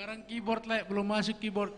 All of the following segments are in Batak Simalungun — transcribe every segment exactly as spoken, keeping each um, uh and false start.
Sekarang keyboard, Lek, belum masuk keyboard.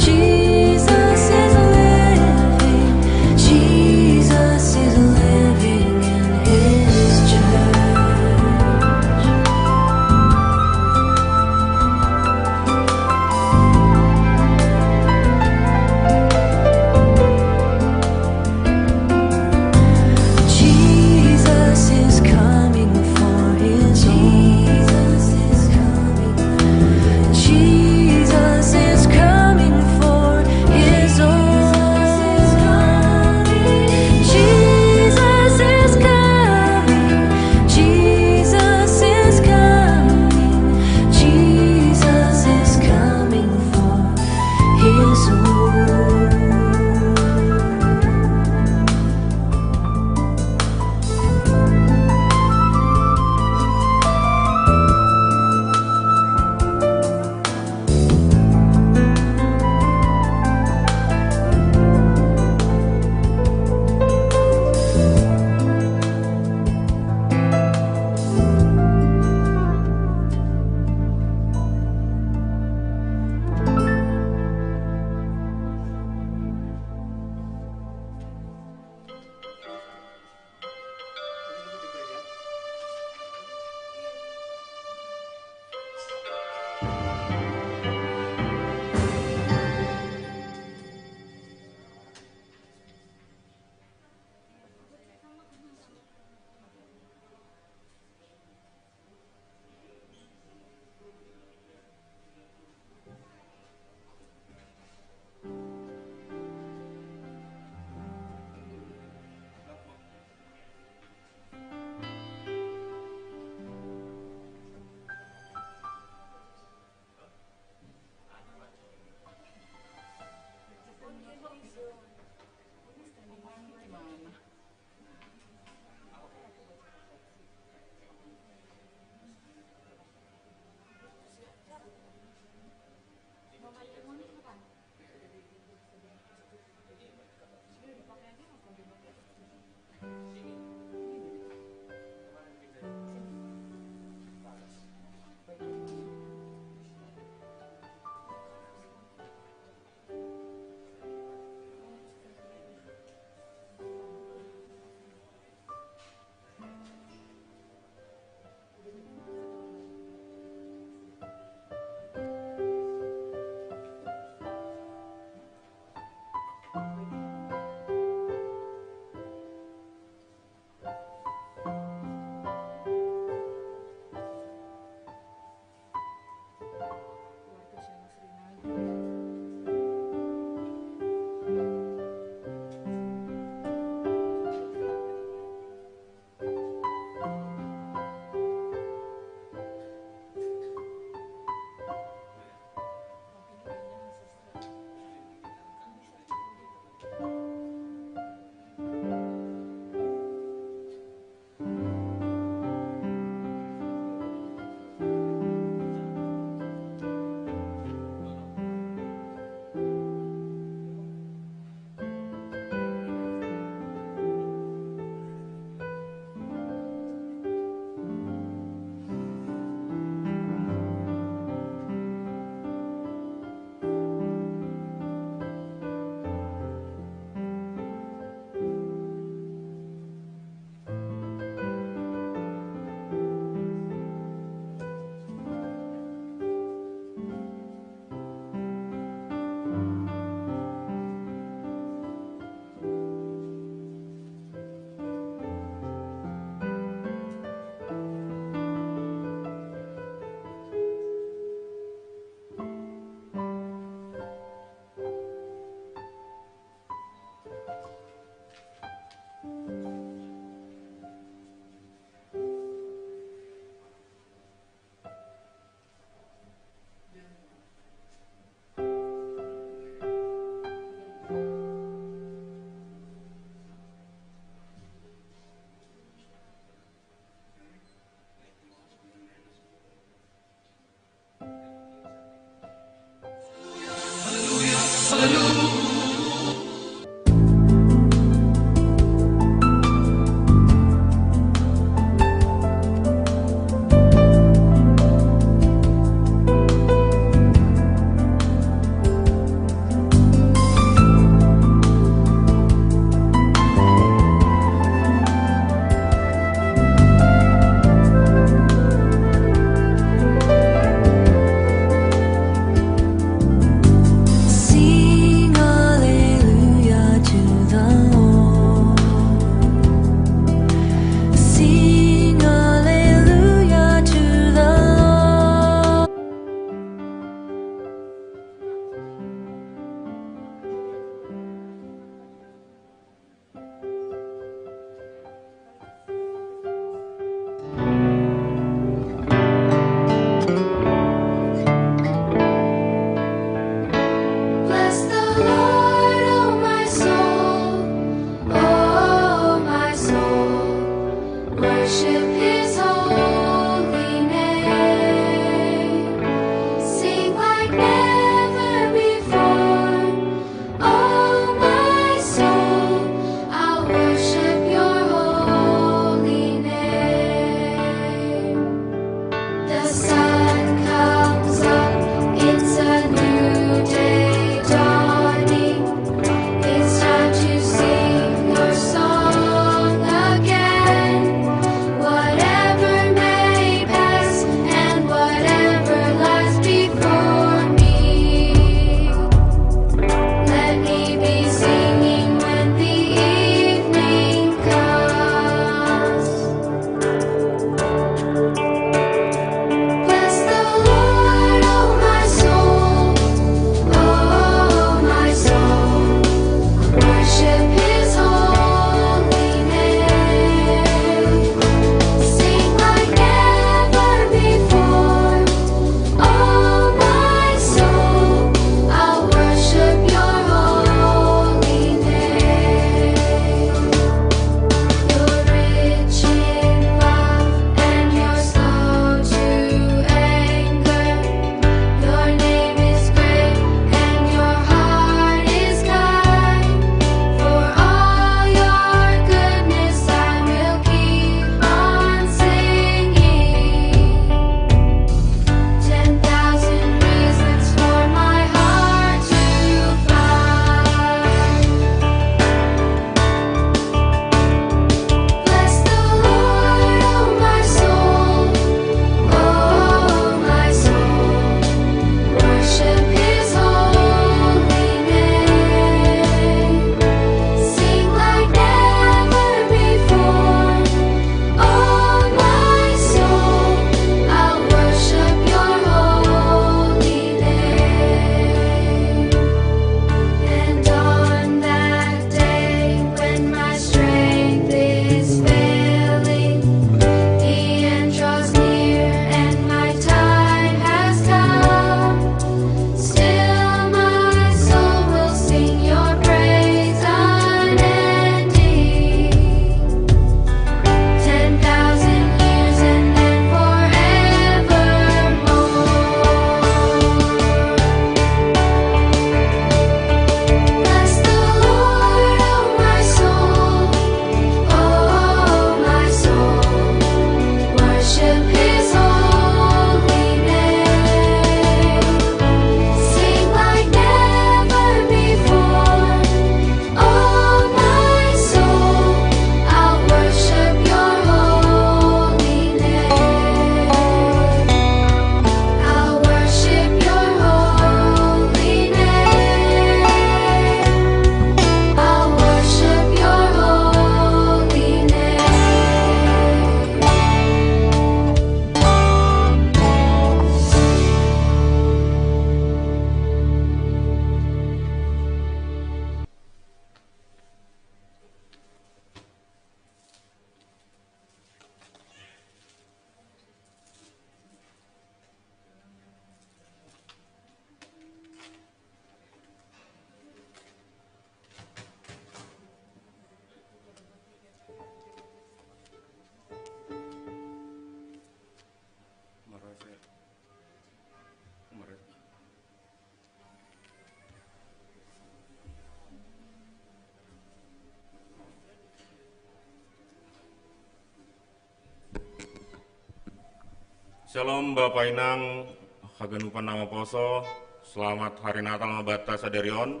Shalom Bapa Inang, haganupan nama poso, selamat Hari Natal mabata sadari on.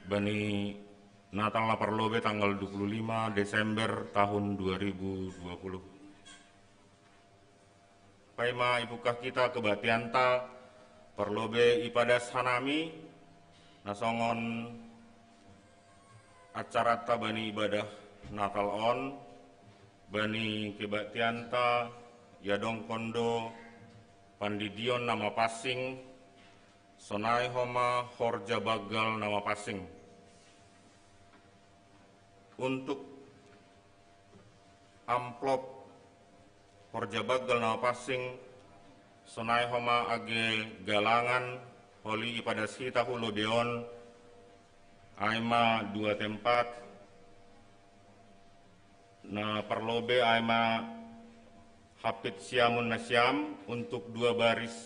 Bani Natal na parlobe tanggal dua puluh lima Desember tahun dua ribu dua puluh. Paima ipukah kita kebaktianta, parlobe ipadas hanami, nasongon acarata bani ibadah Natal on, bani kebaktianta iadongkon do pandidion na mapansing, sonai homa horja banggal na mapansing. Untuk amplop horja banggal na mapansing, sonai homa age galangan holi ipadas hita hu lobe on, ai ma dua tempat, na parlobe ai ma hampit siamun nasiam untuk dua baris,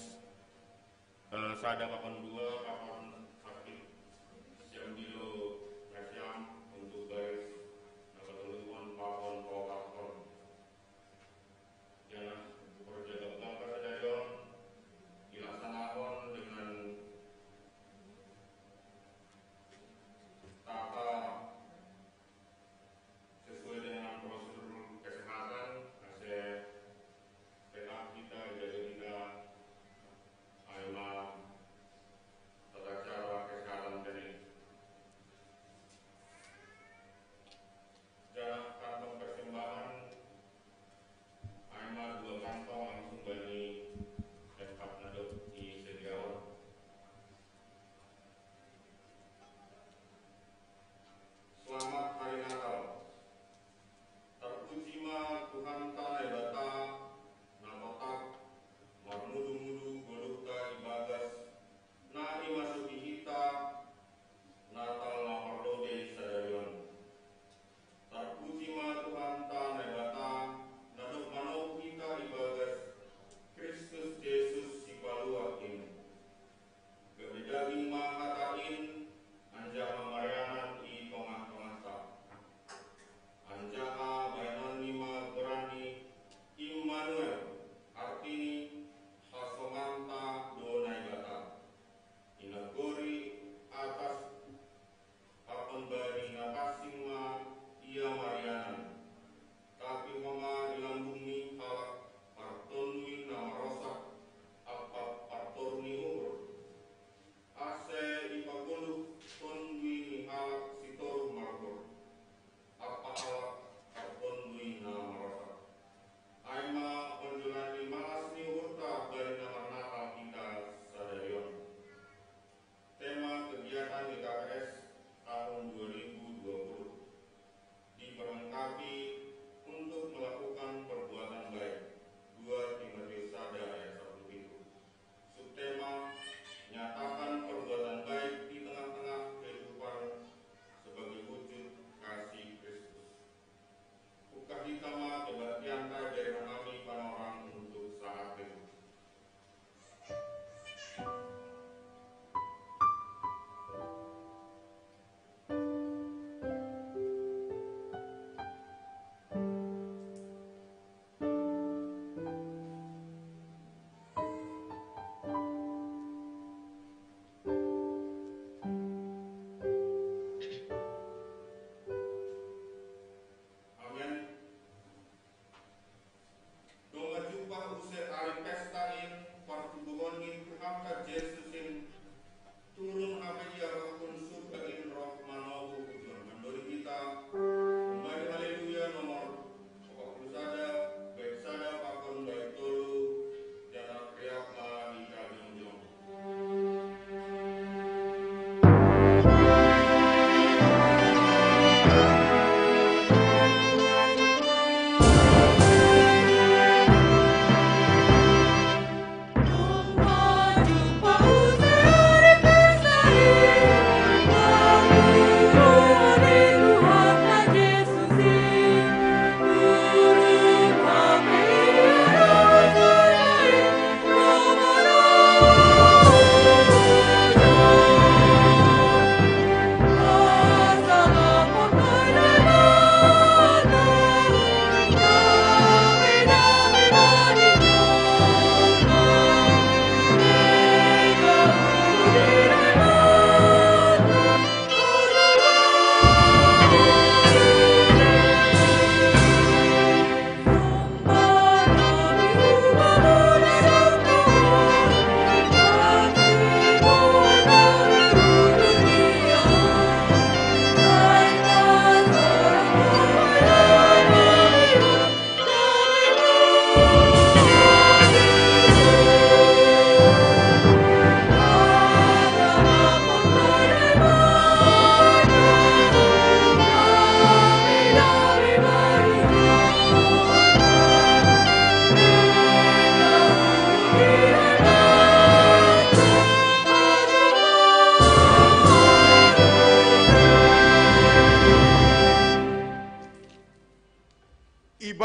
eh, sada pakon dua pakon hampit siam dilo nasiam untuk baris na patoluhon pakon paopathon. Janah horja banggal sadari on dilaksanakan dengan tata sesuai dengan prosedur kesehatan, ase tetap kita jaga kita, ai ma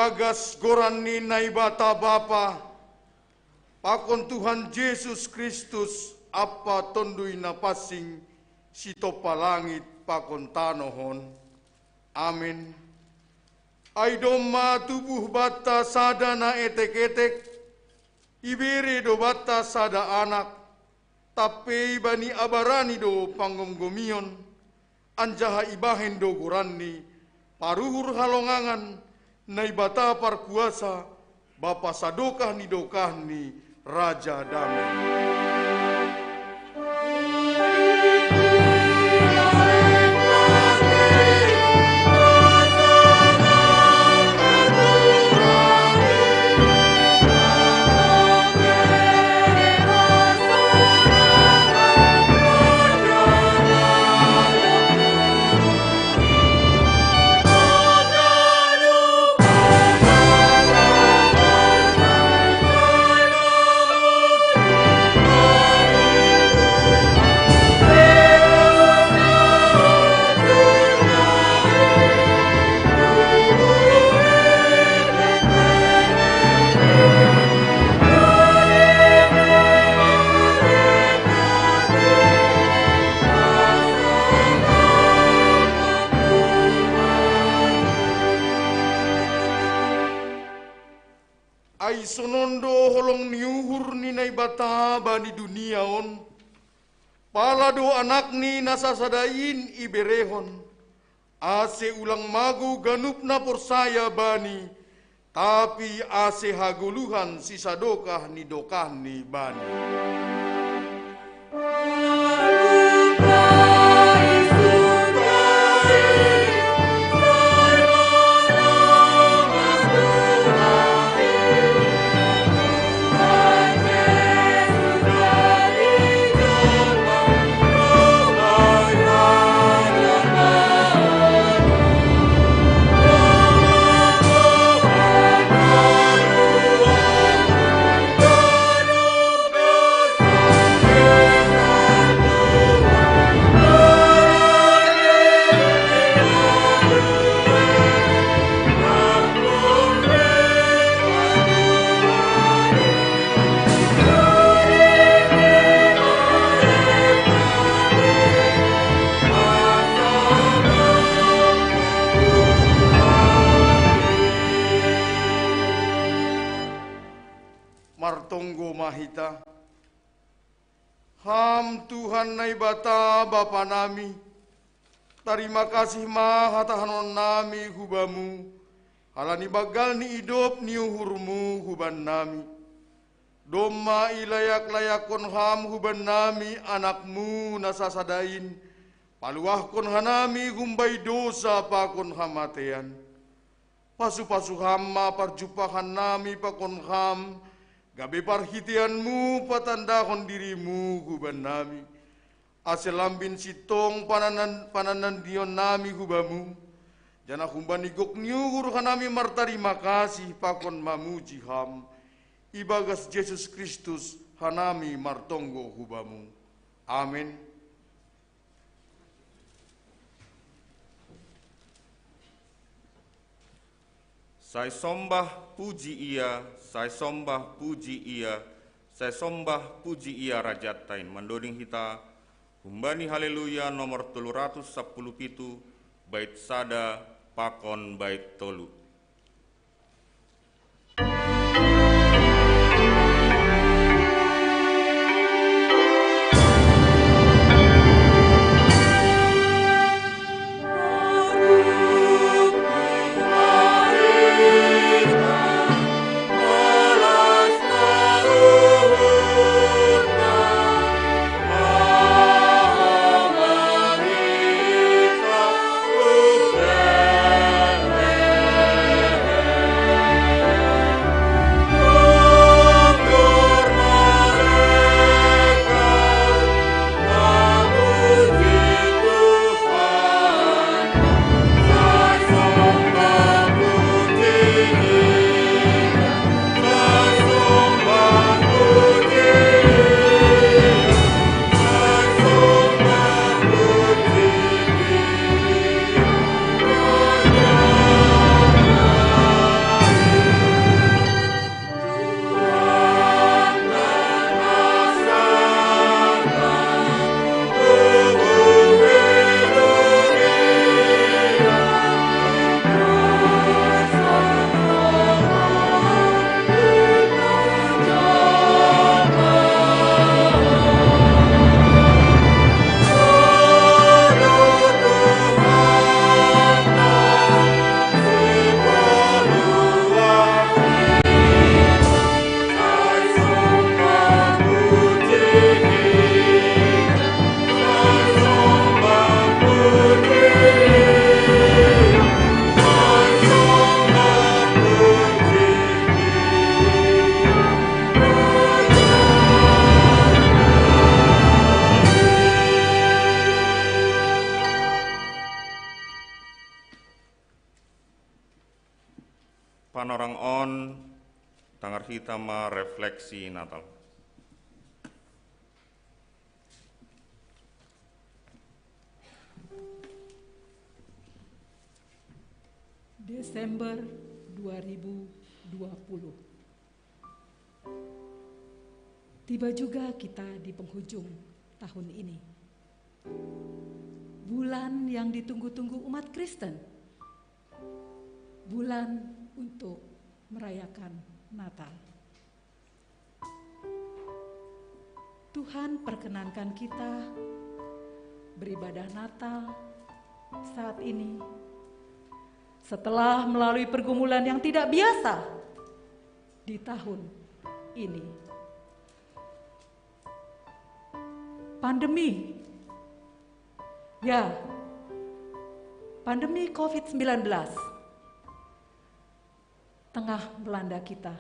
Bagas goran ni Naibata Bapa, pakon Tuhan Jesus Kristus, Ampa Tonduy Napansing, sitompa langit pakon tanoh on. Amen. Ai domma tubuh banta sada na etek-etek, ibere do banta sada Anak, tampei bani abarani do panggomgomion, anjaha ibahen do goranni, paruhur halongangan, Naibata parkuasa, Bapa sadokah ni dokahni, Raja dame. Ai sonon do holong ni uhur ni Naibata bani dunia on, pala do Anakni na sasada in iberehon, ase ulang magou ganup na porsaya Bani, tapi ase hagoluhan sisadokah ni dokahni Bani. Martonggo ma hita. Ham Tuhan Naibata Bapa nami, tarima kasih ma hatahonon nami hu Bamu, halani banggal ni idop ni uhur-Mu huban nami. Domma ilayak-layakkon Ham huban nami Anak-Mu na sasada in, paluahkon hanami humbani dosa pakon hamatean. Pasu-pasu Ham ma parjumpahan nami pakon Ham, gabe parhitean-Mu patandahon diri-Mu huban nami, ase lambin sintong pananan-, pananandion nami hu Bamu, janah humbani gok ni uhur hanami martarima kasih pakon mamuji Ham, ibagas Jesus Kristus hanami martonggo hu Bamu. Amen. Sai sombah puji Ia, sai sombah puji Ia, sai sombah puji Ia Rajanta in. Mandoding hita humbani Haleluya nomor tolu ratus sampulu pitu, bait sada pakon bait tolu. Panorang on, tangar hita ma refleksi Natal. Desember dua ribu dua puluh. Tiba juga kita di penghujung tahun ini. Bulan yang ditunggu-tunggu umat Kristen. Bulan untuk merayakan Natal. Tuhan perkenankan kita beribadah Natal saat ini, setelah melalui pergumulan yang tidak biasa di tahun ini. Pandemi. Ya, pandemi covid sembilan belas tengah melanda kita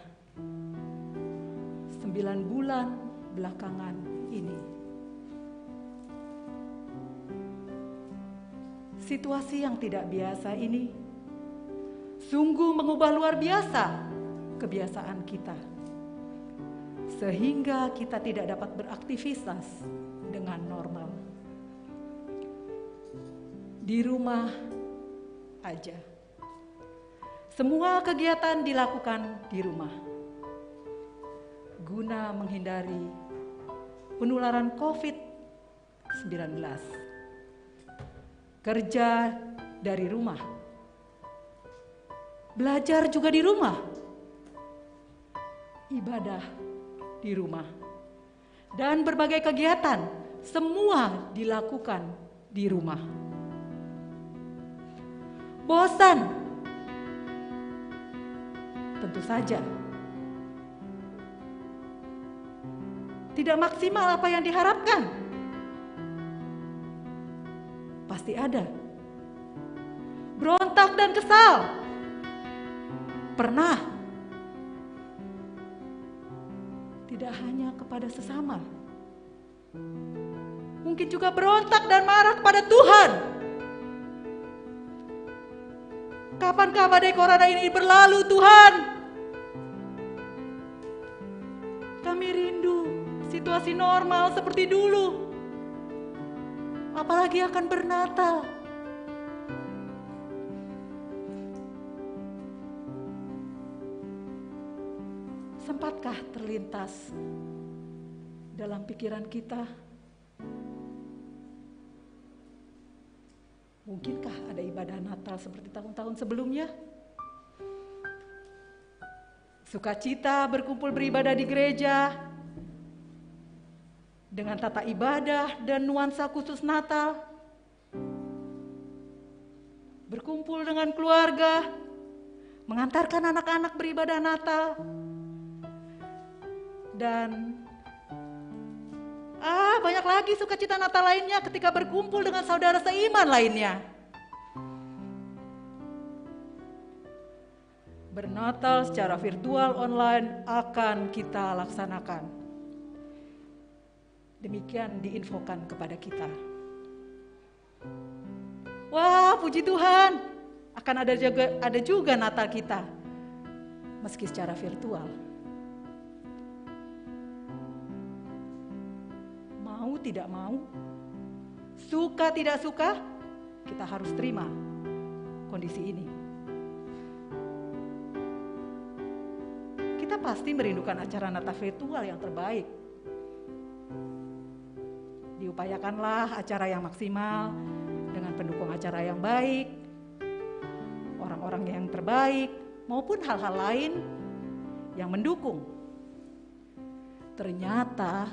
sembilan bulan belakangan ini. Situasi yang tidak biasa ini sungguh mengubah luar biasa kebiasaan kita, sehingga kita tidak dapat beraktivitas dengan normal. Di rumah aja. Semua kegiatan dilakukan di rumah guna menghindari penularan covid sembilan belas. Kerja dari rumah. Belajar juga di rumah. Ibadah di rumah. Dan berbagai kegiatan, semua dilakukan di rumah. Bosan? Tentu saja. Tidak maksimal apa yang diharapkan? Pasti ada. Berontak dan kesal? Pernah. Tidak hanya kepada sesama. Mungkin juga berontak dan marah kepada Tuhan. Kapankah badai corona ini berlalu, Tuhan? Kami rindu situasi normal seperti dulu. Apalagi akan bernatal. Sempatkah terlintas dalam pikiran kita? Mungkinkah ada ibadah Natal seperti tahun-tahun sebelumnya? Sukacita berkumpul beribadah di gereja dengan tata ibadah dan nuansa khusus Natal. Berkumpul dengan keluarga, mengantarkan anak-anak beribadah Natal, dan ah, banyak lagi sukacita Natal lainnya ketika berkumpul dengan saudara seiman lainnya. Bernatal secara virtual online akan kita laksanakan. Demikian diinfokan kepada kita. Wah, puji Tuhan, akan ada juga, ada juga Natal kita, meski secara virtual. Mau tidak mau, suka tidak suka, kita harus terima kondisi ini. Kita pasti merindukan acara Natal virtual yang terbaik. Diupayakanlah acara yang maksimal dengan pendukung acara yang baik, orang-orang yang terbaik, maupun hal-hal lain yang mendukung. Ternyata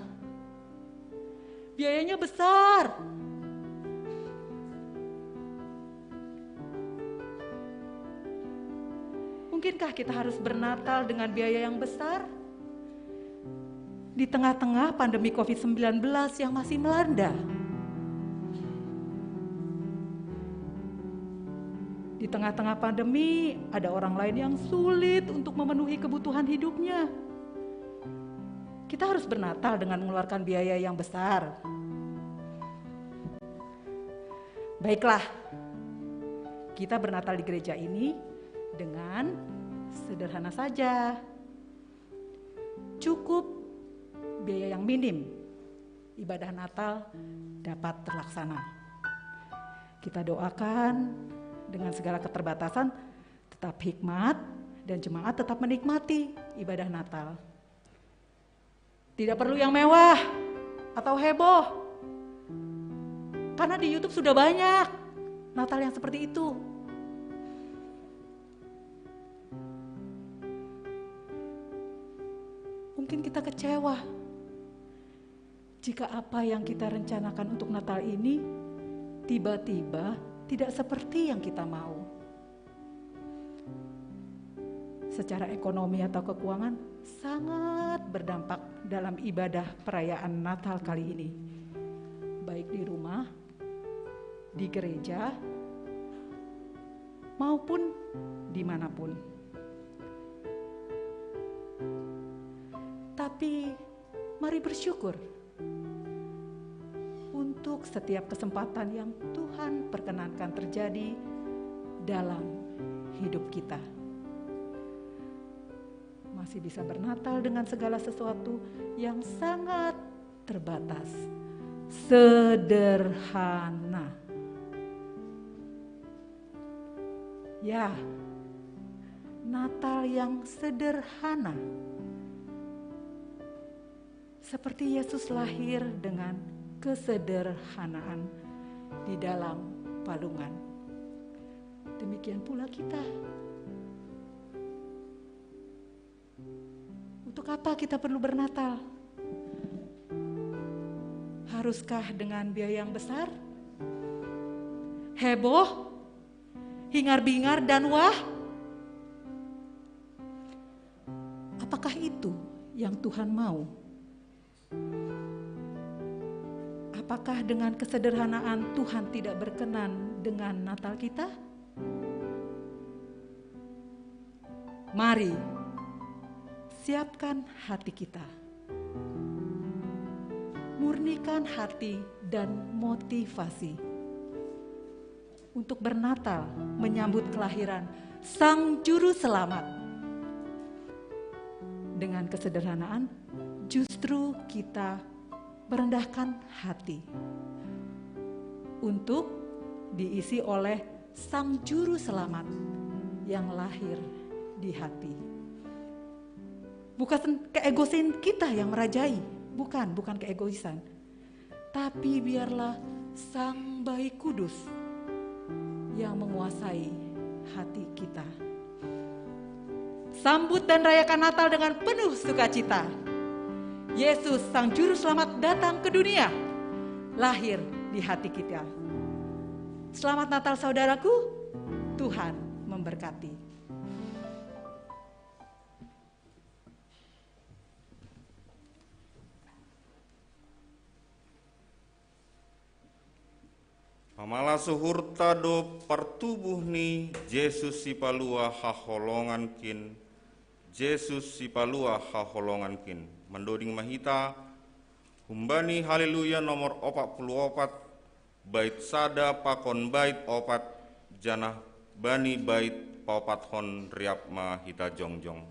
biayanya besar. Mungkinkah kita harus bernatal dengan biaya yang besar? Di tengah-tengah pandemi covid sembilan belas yang masih melanda. Di tengah-tengah pandemi, ada orang lain yang sulit untuk memenuhi kebutuhan hidupnya. Kita harus bernatal dengan mengeluarkan biaya yang besar. Baiklah, kita bernatal di gereja ini dengan Sederhana saja, cukup biaya yang minim, ibadah Natal dapat terlaksana. Kita doakan dengan segala keterbatasan, tetap hikmat, dan jemaat tetap menikmati ibadah Natal. Tidak perlu yang mewah atau heboh, karena di YouTube sudah banyak Natal yang seperti itu. Mungkin kita kecewa jika apa yang kita rencanakan untuk Natal ini tiba-tiba tidak seperti yang kita mau. Secara ekonomi atau kekuangan sangat berdampak dalam ibadah perayaan Natal kali ini, baik di rumah, di gereja, maupun dimanapun. Tapi mari bersyukur untuk setiap kesempatan yang Tuhan perkenankan terjadi dalam hidup kita. Masih bisa bernatal dengan segala sesuatu yang sangat terbatas, sederhana. Ya, Natal yang sederhana. Seperti Yesus lahir dengan kesederhanaan di dalam palungan. Demikian pula kita. Untuk apa kita perlu bernatal? Haruskah dengan biaya yang besar? Heboh? Hingar-bingar dan wah? Apakah itu yang Tuhan mau? Apakah dengan kesederhanaan Tuhan tidak berkenan dengan Natal kita? Mari, siapkan hati kita. Murnikan hati dan motivasi untuk bernatal menyambut kelahiran Sang Juru Selamat. Dengan kesederhanaan, justru kita merendahkan hati untuk diisi oleh Sang Juru Selamat yang lahir di hati. Bukan keegoisan kita yang merajai, bukan, bukan keegoisan. Tapi biarlah Sang Bayi Kudus yang menguasai hati kita. Sambut dan rayakan Natal dengan penuh sukacita. Yesus, Sang Juru Selamat, datang ke dunia, lahir di hati kita. Selamat Natal, saudaraku. Tuhan memberkati. Mamala suhurta dohot partubuh ni Jesus Sipalua haholongankin, Jesus Sipalua haholongankin. Mandoding ma hita humbani Haleluya nomor opat puluh opat, bait sada pakon bait opat, janah bani bait paopathon riap ma hita jongjong.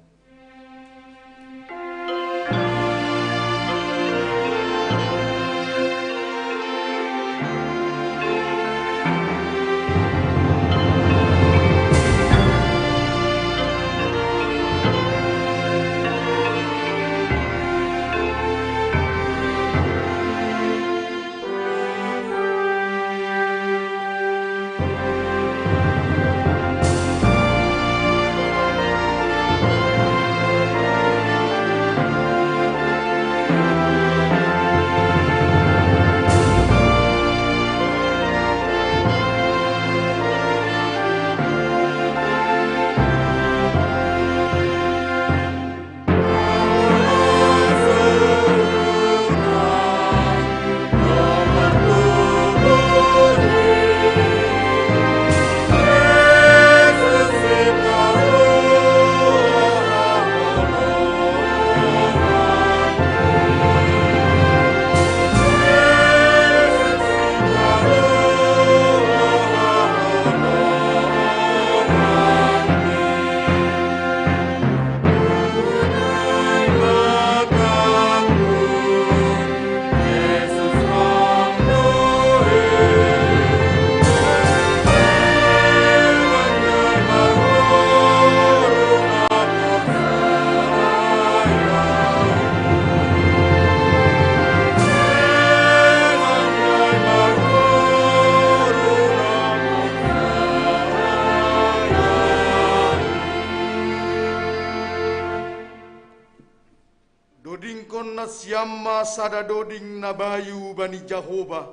Siam ma sada doding na bayu bani Jahoba,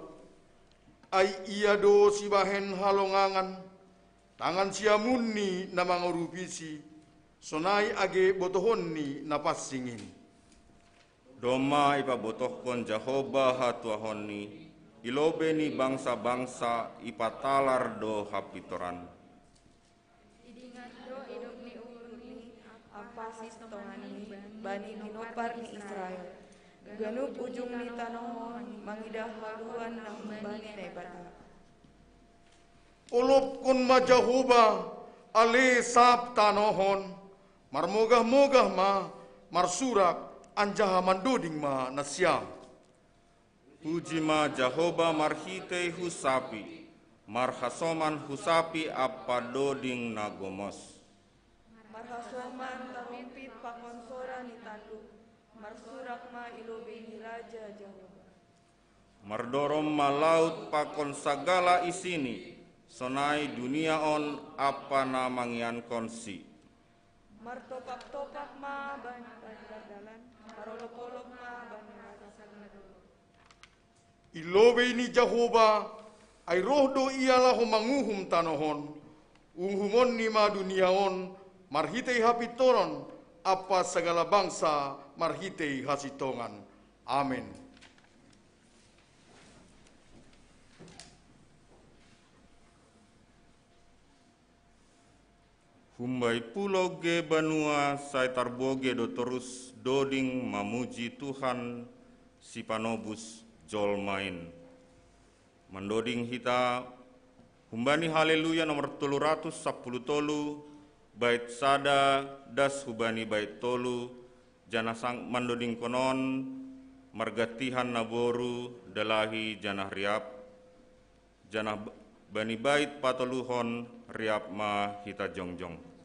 ai ia do sibahen halongangan, tangan siamunni na mangorupisi, sonai age botohonni na pansing in. Domma ipabotohkon Jahoba hatuahonni i lobei ni bangsa-bangsa, ipatalar do hapintoran. Idingat do idop ni uhurni ampa sintonganni bani pinompar ni Israel. Ganup ujung ni tanoh on mangidah haluan na humbani Naibata. Olopkon ma Jahoba, ale sab tanoh on, marmogah-mogah ma, marsurak, anjaha mandoding ma nasiam. Puji ma Jahoba marhitei husapi, marhasoman husapi ampa doding na gomos. Marhasoman tarumpit pakon sora ni tanduk, marsurak ma i lobei ni Raja Jahoba. Mardorom ma laut pakon sagala isini, sonai dunia on ampa na mangiankonsi. Martopak-topak ma bani pardalan, marolop-olop ma bani rata sagala dolog. I lobei ni Jahoba, ai roh do ia laho manguhum tanoh on, uhumonni ma dunia on marhitei hapintoron ampa sagala bangsa marhitei hasintongan. Amen. Humbai pulo ge banua sai tarbogei do torus doding mamuji Tuhan, sipanobus jolma in. Mandoding hita humbani Haleluya nomor tolu ratus sapuluh tolu, bait sada das hubani bait tolu, janah sang mandodingkon on margantihan naboru, dalahi janah riap, janah bani bait patoluhon riap ma hita jongjong.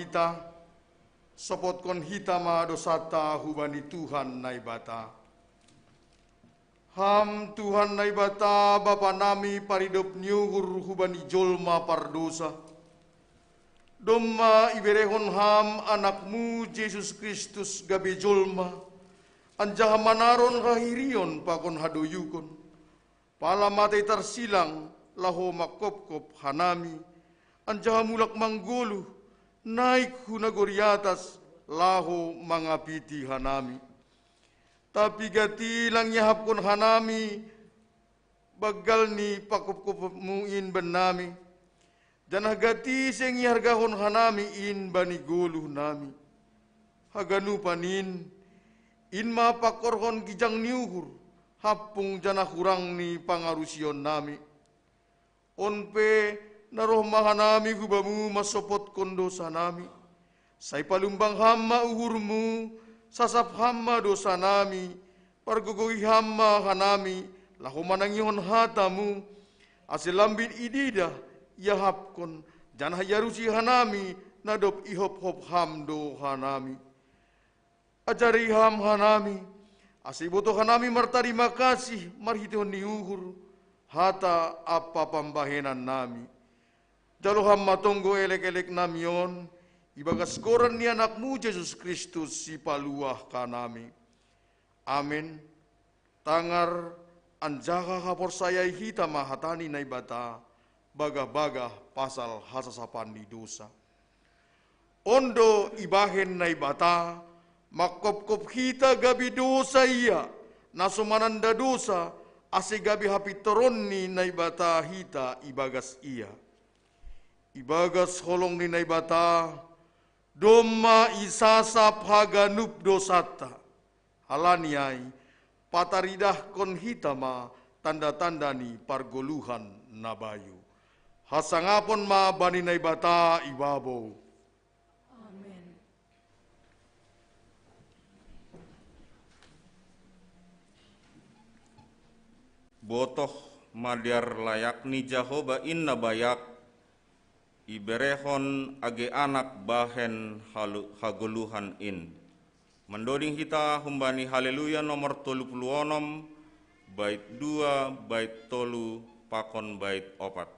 Hita, sopotkon hita ma dosanta hubani Tuhan Naibata. Ham Tuhan Naibata, Bapa nami paridop ni uhur hubani jolma pardosa, domma iberehon Ham Anakmu Jesus Kristus gabe jolma, anjaha manaron hahirion pakon hadoyukon, pala matei tarsilang laho mangkopkop hanami, anjaha mulak manggoluh, naik hu nagori atas laho mangapiti hanami. Tapi gati lang iahapkon hanami banggal ni pangkopkopmu in bannami, janah gati seng ihargahon hanami in bani goluh nami. Haganupan in, in ma pangkorhon gijang ni uhur, hampung janah hurang ni pangarusion nami. On pe, na roh ma hanami hu Bamu mansopotkon dosa nami. Sai palumbang Ham ma uhurMu, sasap Ham ma dosa nami, pargogohi Ham ma hanami, laho manangihon hataMu, ase lambin ididah, iahapkon, janah iarusi hanami, na dob ihophop Ham do hanami. Ajari Ham hanami, ase ibotoh hanami martarima kasih marhiteihon ni uhur, hata ampa pambahenan nami. Jalo Ham ma tonggo elekelek nami on, ibagas goran ni AnakMu Jesus Kristus Sipaluah hanami. Amen. Tangar, anjaha haporsayai hita ma hata ni Naibata, bagah-bagah pasal hasasapan ni dosa. On do ibahen Naibata, mangkopkop hita gabe dosa Ia, na so mananda dosa, ase gabe hapintoron ni Naibata hita ibagas Ia. Ibagas holong ni Naibata, domma isasap haganup dosanta. Halani ai, pataridahkon hita ma tanda-tanda ni pargoluhan na bayu. Hasangapon ma bani Naibata ibabou. Amen. Botoh madear layak ni Jahowa in na bayak, iberehon age anak bahen halu-, hagoluhan in. Mandoding hita humbani Haleluya nomor tolu puluh onom, bait dua, bait tolu, pakon bait opat.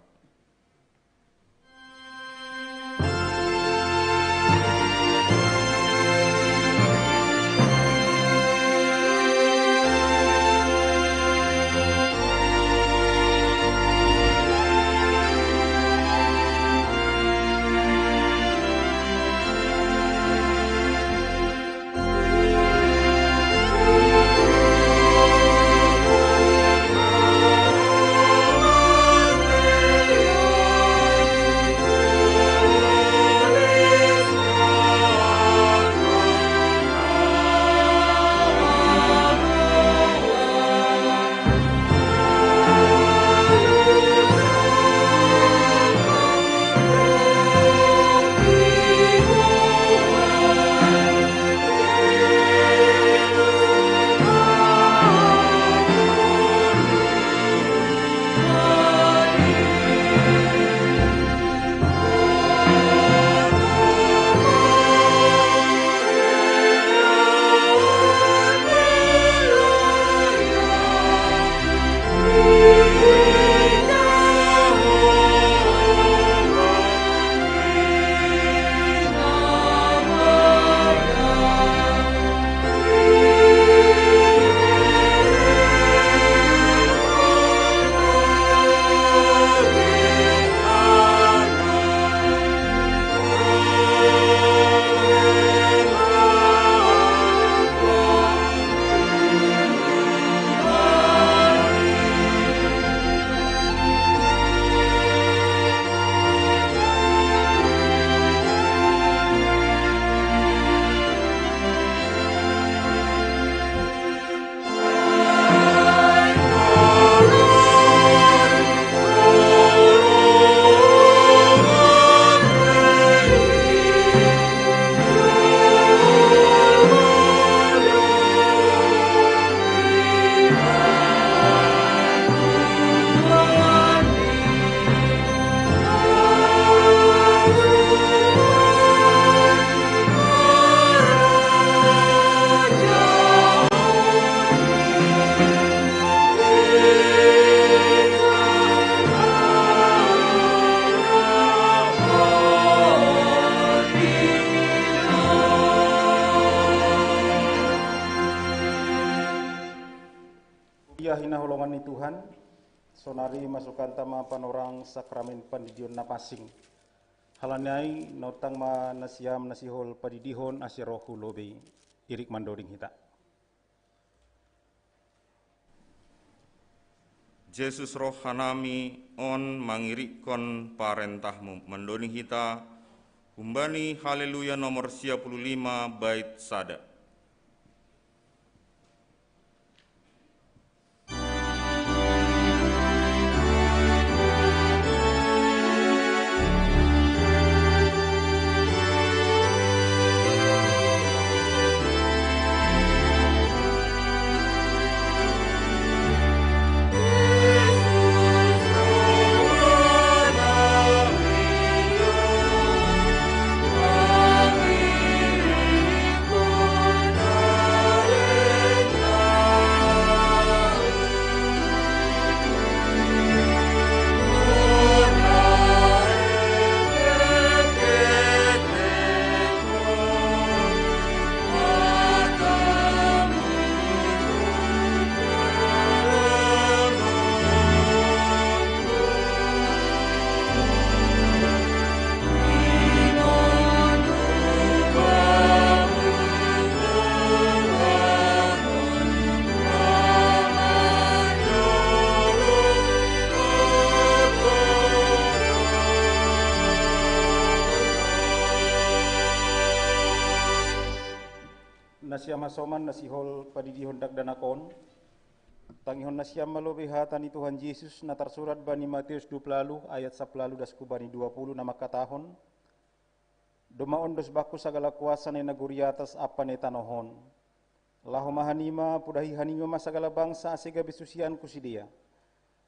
Hinaholongan ni Tuhan, sonari masukanta ma panorang sakramen pandidion na pansing. Halani ai naontang ma nasiam na sihol padidihon ase roh hu lobei. Irik mandoding hita. Jesus roh hanami on mangirikkon parentahmu, mandoding hita humbani Haleluya nomor sia puluh lima bait sada. Nasiam hasoman na sihol padidihon dakdanak on, tangihon nasiam ma lobei hata ni Tuhan Jesus na tarsurat bani Mateus dua puluh ayat sapuluh das hu bani dua puluh na mangkatahon: Domma on dos Bakku sagala kuasa na i nagori atas ampa na i tanoh on. Laho ma hanima, pudahi hanima ma sagala bangsa ase gabe susianKu sidea.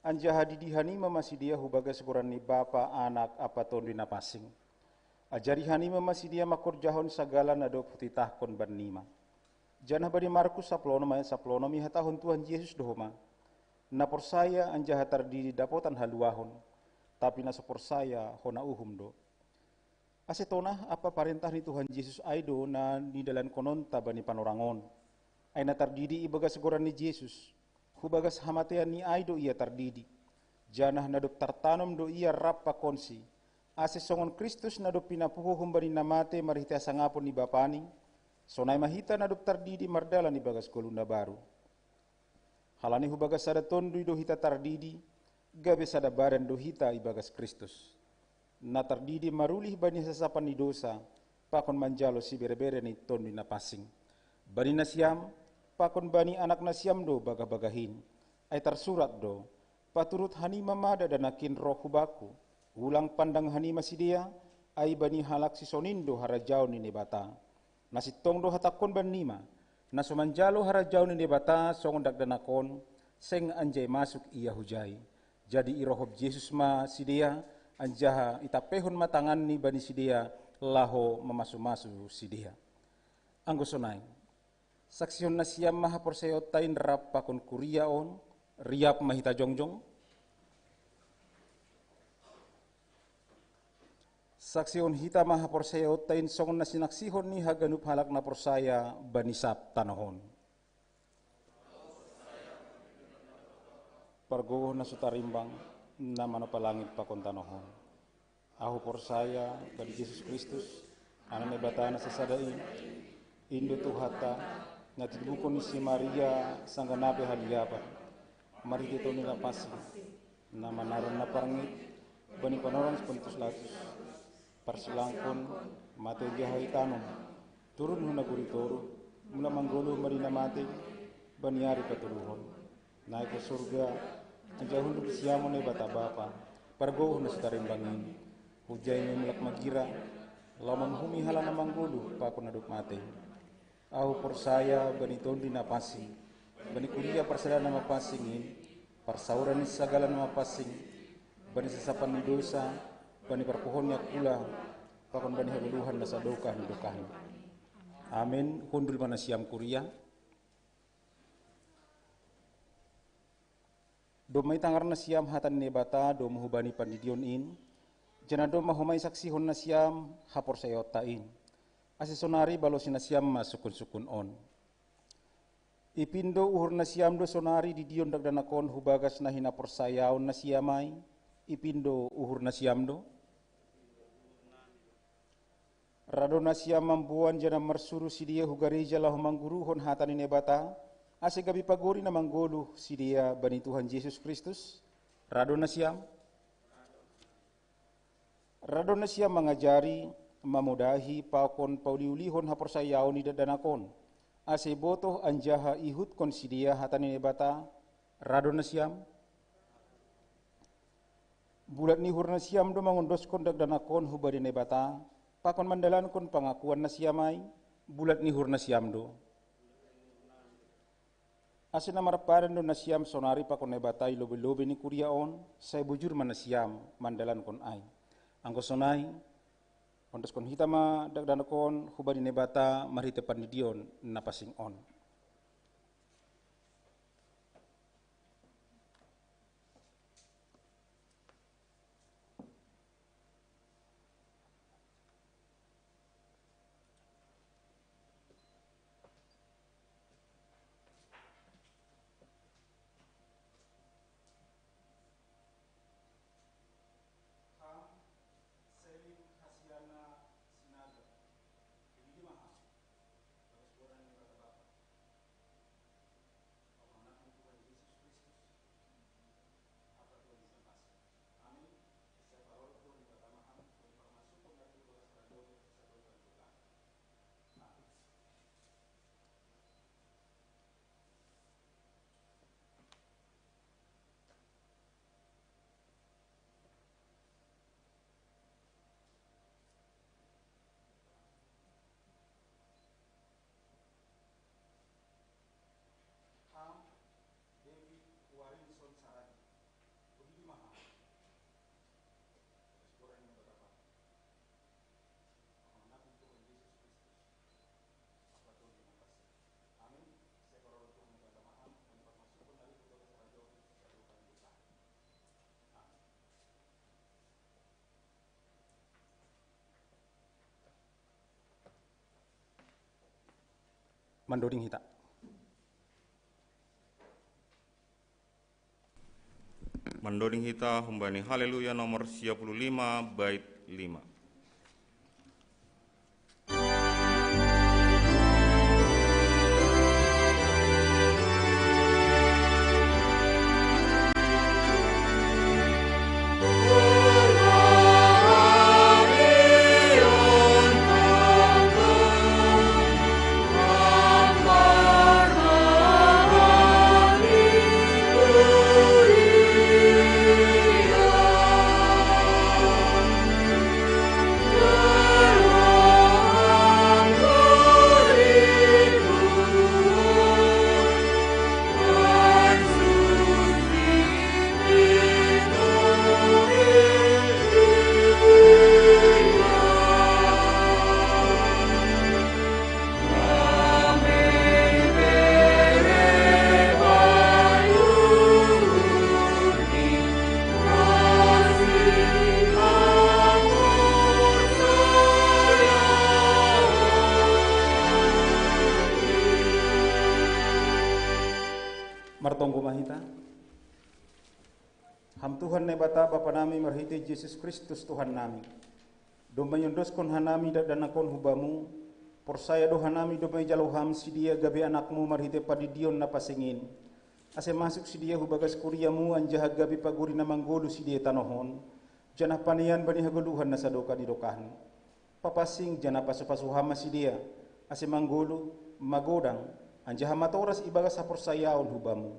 Anjaha didi hanima ma sidea hu bagas goran ni Bapa, Anak ampa Tonduy Napansing. Ajari hanima ma sidea mangkorjahon sagala na dob Hutitahkon bannima. Janah bani Markus saplonom ayat saplonom ihatahon Tuhan Jesus do homa: Na porsaya anjaha tardidi dapotan haluahon, tapi na so porsaya hona uhum do. Ase tonah ampa parentah ni Tuhan Jesus ai do na nidalankononta bani panorang on. Ai na tardidi ibagas goran ni Jesus, hubagas hamateanni ai do ia tardidi, janah na dob tartanom do ia rap pakonsi, ase songon Kristus na dob pinapuho humbani na matei marhitei hasangapon ni Bapani, sonai ma hita na dob tardidi mardalan ibagas goluh na baru. Halani hubagas sada Tonduy do hita tardidi, gabe sada badan do hita ibagas Kristus. Na tardidi marulih bani hasasapan ni dousa, pakon manjalo siberebere ni Tonduy Napansing. Bani nasiam, pakon bani anak nasiam do bagahbagah in. Ai tarsurat do: Paturut hanima ma dakdanak in roh hu Bakku. Ulang pandang hanima sidea, ai bani halak sisonin do harajaon ni Naibata. Na sintong do hatangkon bannima: Na so manjalo harajaon ni Naibata songon dakdanak on, seng anjai masuk ia hujai. Jadi irohop Jesus ma sidea, anjaha itampeihon ma tanganni bani sidea, laho mamasumasu sidea. Anggo sonai, saksihon nasiam ma haporsayaonta in rap pakon kuria on. Riap ma hita jongjong. Saksihon hita ma haporsayaonta in songon na sinaksihon ni haganup halak na porsaya bani sab tanoh on. Pargogoh na so tarimbang, na manompa langit pakon tanoh on. Ahu porsaya bani Jesus Kristus, Anak Naibata na sasada in, in do Tuhanta, na titibuhon ni si Maria sanggah na pe haliapan, marhitei Tonduy Napansing, na manaron na parngit bani panorang si Pontius Pilatus, parsilangkon, mate anjaha itanom, turun hu nagori toruh, mulak manggoluh bani na matei bani ari patoluhon. Naik hu surga, anjaha hundul di siamun Naibata Bapa, pargogoh na so tarimbang in. Hujai ma mulak magira, laho manguhumi halak na manggoluh pakon na dob matei. Ahu porsaya bani Tonduy Napansing, bani kuria parsadaan na mapansing in, parsaoran ni sagala na mapansing, bani hasasapan ni dousa, bani parpuhoon ni angkula, pakon bani hagoluhan na sadokah ni dokahna. Amen. Hundul ma nasiam kuria. Domma itangar nasiam hata ni Naibata domu hubani pandidion in, janah domma homa isaksihon nasiam haporsayaonta in. Ase sonari balosi nasiam ma sungkunsungkun on. Ipindo uhur nasiam do sonari didion dakdanak on hu bagas na hinaporsayaon nasiam ai? Ipindo uhur nasiam do? Ra do nasiam mamboan janah marsuru sidea hu gareja laho mangguruhon hata ni Naibata, ase gabe pagori na manggoluh sidea bani Tuhan Jesus Kristus? Ra do nasiam? Ra do nasiam mangajari, mamodahi, pakon pauliulihon haporsayaon ni dakdanak on, ase botoh anjaha ihutkon sidea hata ni Naibata? Ra do nasiam? Bulat ni uhur nasiam do mangondoskon dakdanak on hubani Naibata, pakon mandalankon pangakuan nasiam ai? Bulat ni uhur nasiam do. Ase na marpadan do nasiam sonari pakon Naibata i lobei-lobei ni kuria on, sai bujur ma nasiam mandalankon ai. Anggo sonai, ondoskon hita ma dakdanak on hubani Naibata marhitei pandidion na pansing on. Ham, Selim, Hasiana, Sinaga. Jadi di maha. Bagas boran ni Bapa. Ham, David, Warinson, Saragi. Budi di maha. Bagas boran ni Bapa. Mandoding hita. Mandoding hita humbani Haleluya nomor sia puluh lima, bait lima. Martonggo ma hita. Ham Tuhan Naibata Bapa nami marhitei Jesus Kristus Tuhan nami. Domma iondoskon hanami dakdanak on hu Bamu, porsaya do hanami domma ijalo Ham sidea gabe anakmu marhitei pandidion na pansing in, ase masuk sidea hu bagas kuriamu anjaha gabe pagori na manggoluh sidea tanoh on, janah panean bani hagoluhan na sadokah ni dokahni. Papansing janah pasu-pasu Ham ma sidea, ase manggoluh, magodang, anjaha matoras ibagas haporsayaon hu Bamu.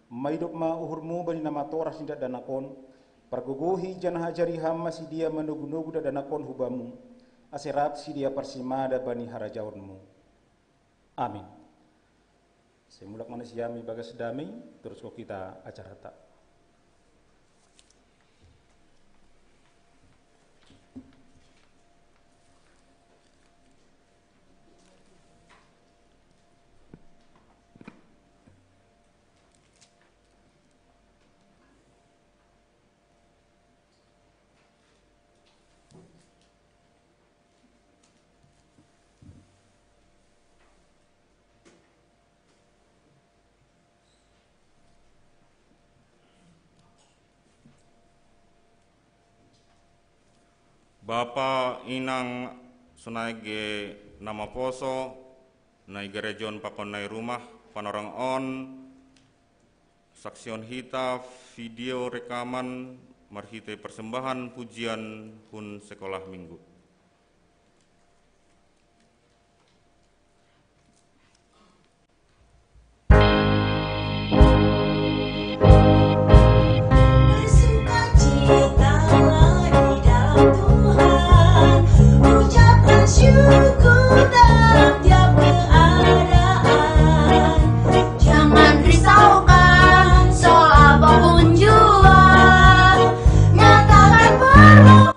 Maidop ma uhurmu bani na matoras ni dakdanak on, pargogohi janah ajari Ham ma sidea manogu-nogu dakdanak on hu Bamu, ase rap sidea parsimada bani harajaonmu. Amin. Sai mulak ma nasiam ibagas damei, teruskon hita acaranta. Bapa inang sonai ge na maposo, nai gareja on pakon nai rumah, panorang on, saksian hita video rekaman marhite persembahan pujian hun sekolah minggu. Bersukacitalah di dalam Tuhan, ucapkan syukur dalam tiap keadaan. Jangan risaukan soal apapun jua, nyatakan permohonan.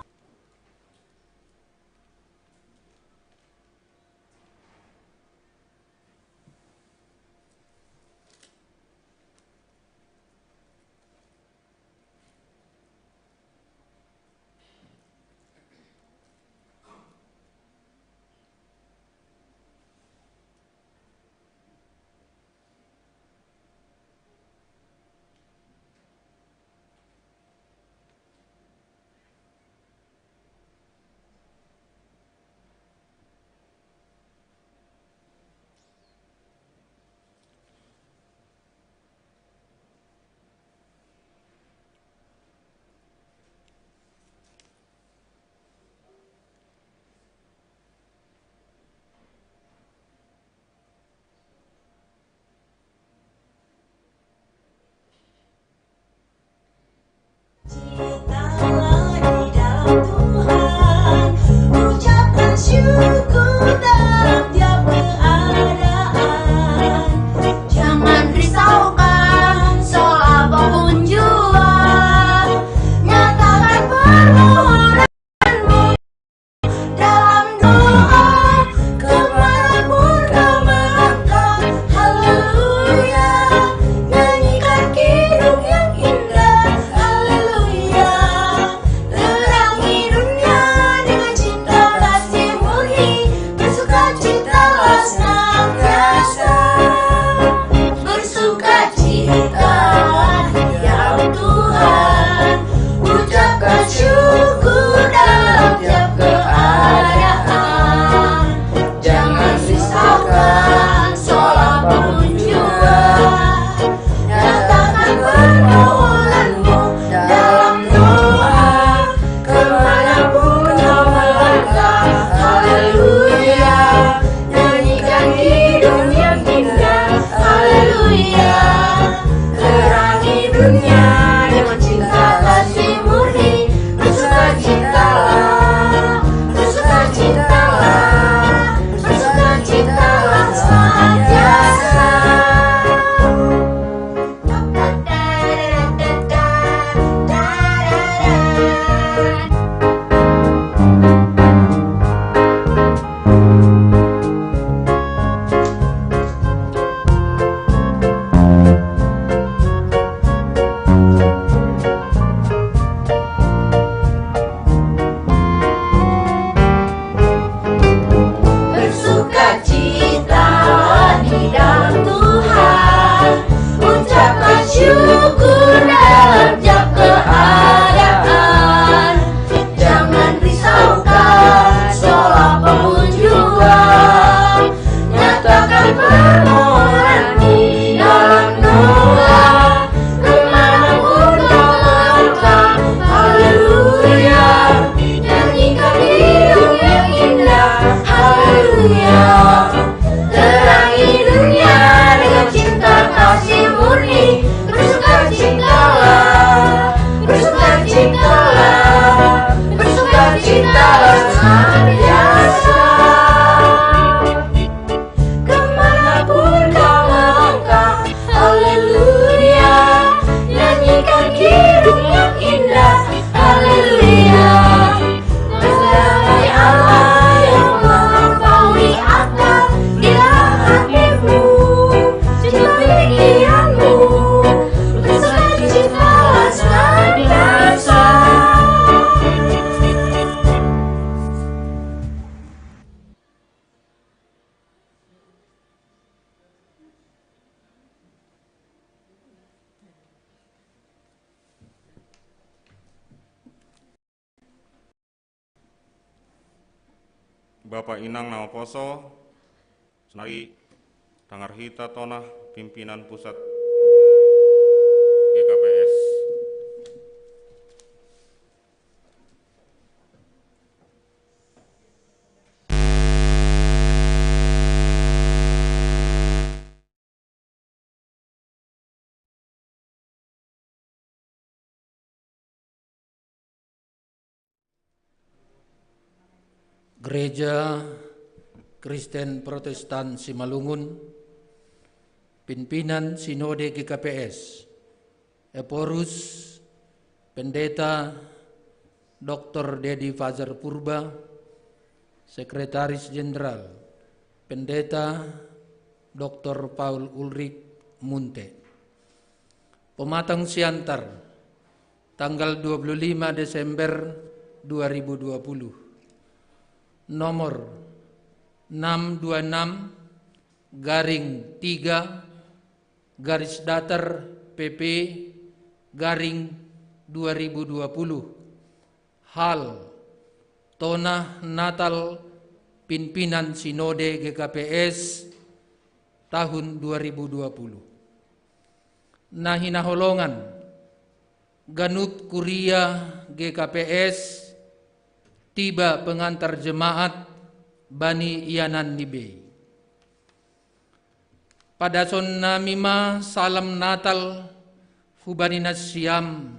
Bapa inang na maposo, sonari tangar hita tonah pimpinan pusat G K P S. Gereja Kristen Protestan Simalungun, pimpinan Sinode G K P S, Ephorus, Pendeta Doktor Dedi Fajar Purba, Sekretaris Jenderal, Pendeta Doktor Paul Ulrik Munte. Pematang Siantar, tanggal dua puluh lima Desember dua ribu dua puluh. Nomor enam dua enam garing tiga garis datar P P garing dua ribu dua puluh. Hal: Tonah Natal pimpinan Sinode G K P S tahun dua ribu dua puluh. Na hinaholongan ganup kuria G K P S, tiba pengantar jemaat bani ianan ni bei. Padasonnami ma salam Natal hubani nasiam,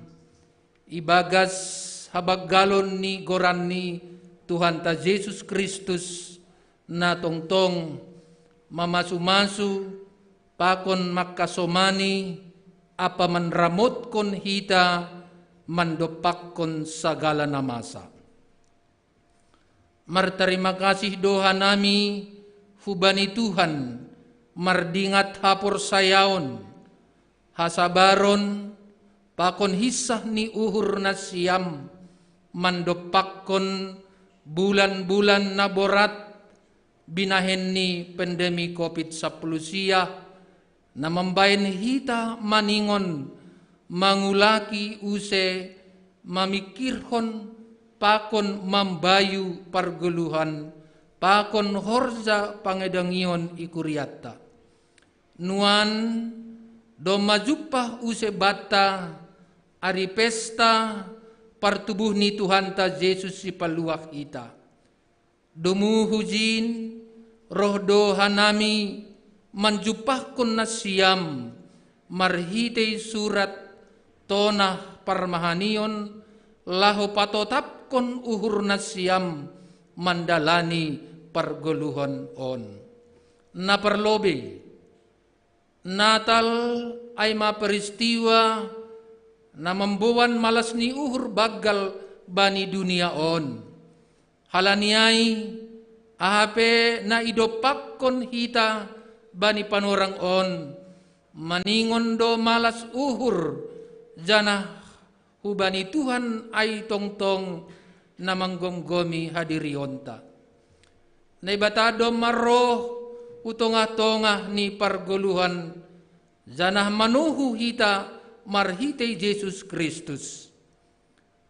ibagas habanggalon ni goran ni Tuhanta Jesus Kristus, na tongtong mamasu-masu pakon mangkasomani ampa manramotkon hita mandompakkon sagala na masa. Martarima kasih do hanami hubani Tuhan mardingat haporsayaon, hasabaron, pakon hinsah ni uhur nasiam mandompakkon bulan-bulan na borat binahen ni pandemi covid sampulu sia, na mambahen hita maningon mangulaki use mamingkirhon pakon mambayu pargoluhan pakon horja pangidangion i kurianta. Nuan domma jumpah use banta ari pesta partubuh ni Tuhanta Jesus Sipaluah hita. Domu hujin, roh do hanami manjumpahkon nasiam marhitei surat Tonah Parmahanion, laho patotapkon uhur nasiam mandalani pargoluhan on. Na parlobei, Natal ai ma peristiwa na mamboan malas ni uhur banggal bani dunia on. Halani ai, aha pe na idompakkon hita bani panorang on, maningon do malas uhur, janah hubani Tuhan ai tongtong na manggomgomi hadirionta. Naibata domma roh hu tongah-tongah ni pargoluhan, janah manuhu hita marhitei Jesus Kristus.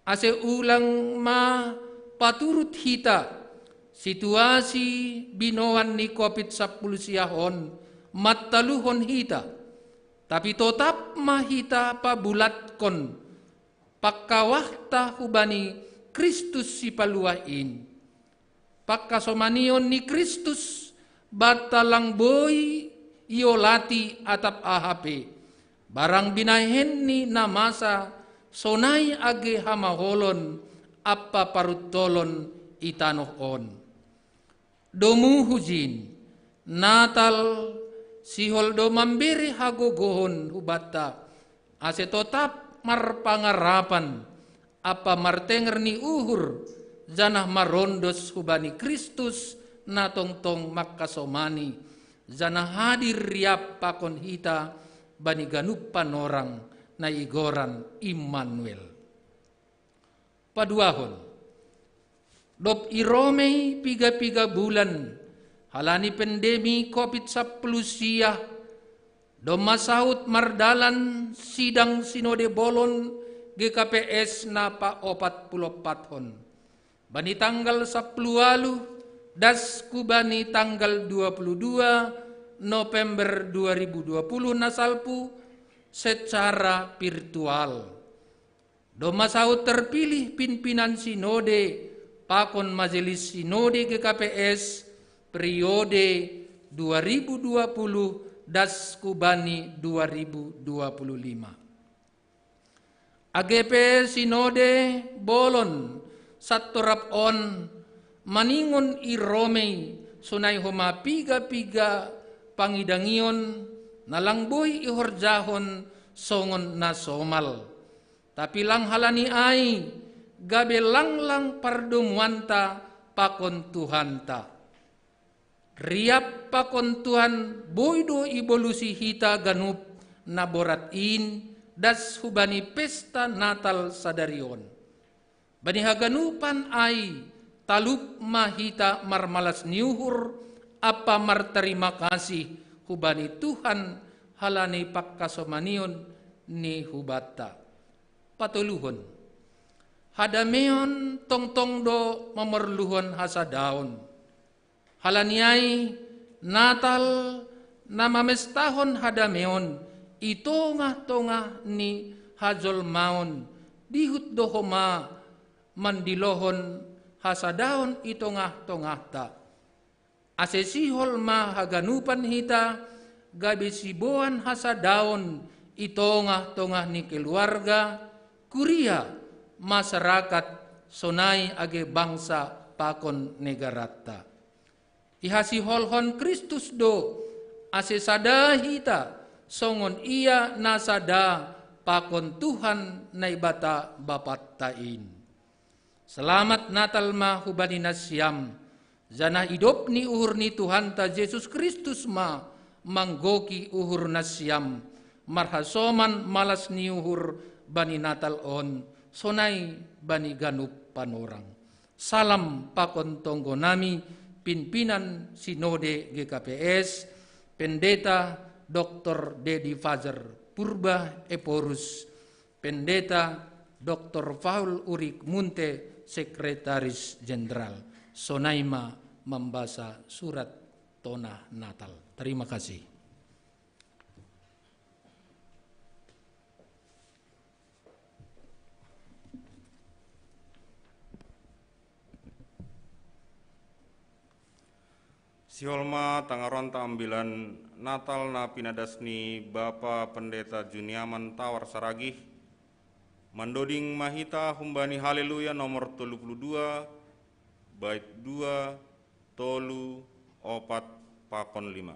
Ase ulang ma paturut hita situasi binoan ni covid sampulu sia on mantaluhon hita, tapi totap ma hita pabulatkon pangkawahta hubani Kristus Sipaluah in. Pangkasomanion ni Kristus banta lang boi iolati atap aha pe, barang binahenni na masa sonai age hamaolon ampa paruntolon i tanoh on. Domu hujin, Natal sihol do mambere hagogohon hubanta, ase totap marpangarapan ampa martenger ni uhur, janah marondos hubani Kristus na tongtong mangkasomani, janah hadir riap pakon hita bani ganup panorang na igoran Immanuel. Paduahon, dob iromei piga-piga bulan halani pandemi covid sampulu sia, domma saut mardalan sidang Sinode Bolon G K P S na paopat puluh ompathon. Bani tanggal sampulu ualuh das hubani tanggal dua puluh dua November dua ribu dua puluh na salpu secara virtual. Domma saut terpilih pimpinan sinode pakon majelis sinode G K P S periode dua ribu dua puluh das hubani dua ribu dua puluh lima. Age pe sinode bolon sattorap on maningon i Romei sonai homa piga-piga pangidangion na lang boi ihorjahon songon na somal. Tapi lang halani ai gabe langlang pardomuanta pakon Tuhanta. Riap pakon Tuhan boi do ibolusi hita ganup na borat in das hubani pesta Natal sadari on. Bani haganupan ai talup ma hita marmalas ni uhur ampa martarima kasih hubani Tuhan halani pangkasomanion ni hubanta. Patoluhon. Hadameon tongtong do mamorluhon hasadaon. Halani ai Natal na mamestahon hadameon i tongah-tongah ni hajolmaon, dihut do homa mandilohon hasadaon i tongah-tongahta. Ase sihol ma haganupan hita gabe siboan hasadaon i tongah-tongah ni keluarga, kuria, masyarakat, sonai age bangsa pakon negaranta. Ihasiholhon Kristus do ase sada hita songon Ia na sada pakon Tuhan Naibata Bapanta in. Selamat Natal ma hubani nasiam, janah idop ni uhur ni Tuhanta Jesus Kristus ma manggohi uhur nasiam, marhasoman malas ni uhur bani Natal on, sonai bani ganup panorang. Salam pakon tonggonami, pimpinan Sinode G K P S, Pendeta Doktor Dedi Fajar Purba Ephorus, Pendeta Doktor Paul Urik Munte, Sekretaris Jenderal. Sonai ma mambasa surat tona Natal. Terima kasih. Sihol ma tangaronta ambilan Natal na pinadas ni Bapa Pendeta Juniaman Tawar Saragih, mandoding ma hita humbani Haleluya nomor tolu puluh dua, bait dua, tolu, opat, pakon lima.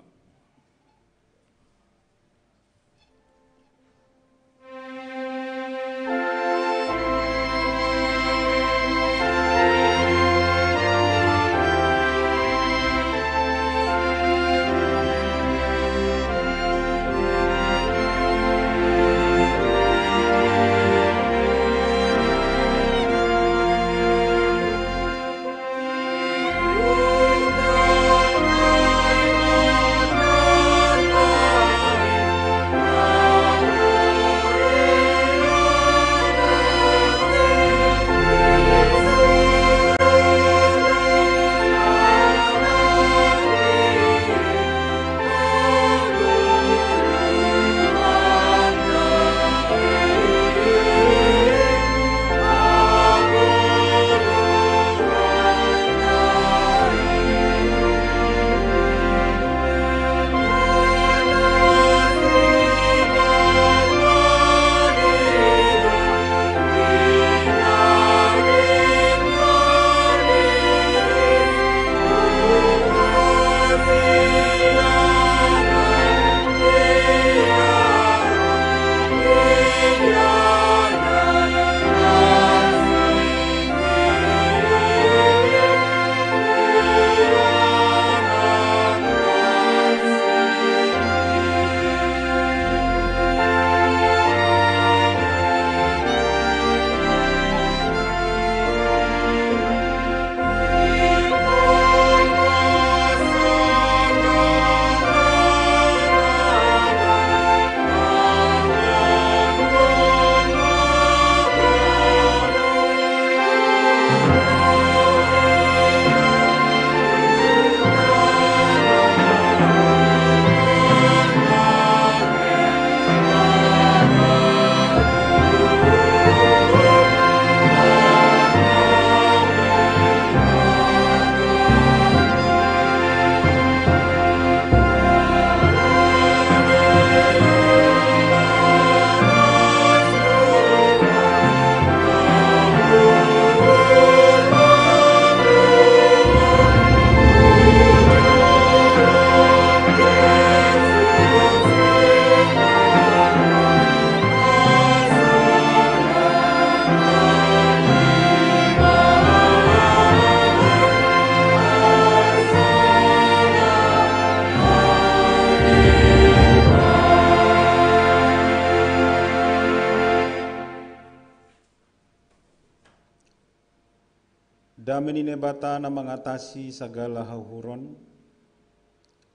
Dame ni Naibata na mangatasi sagala hauhuron,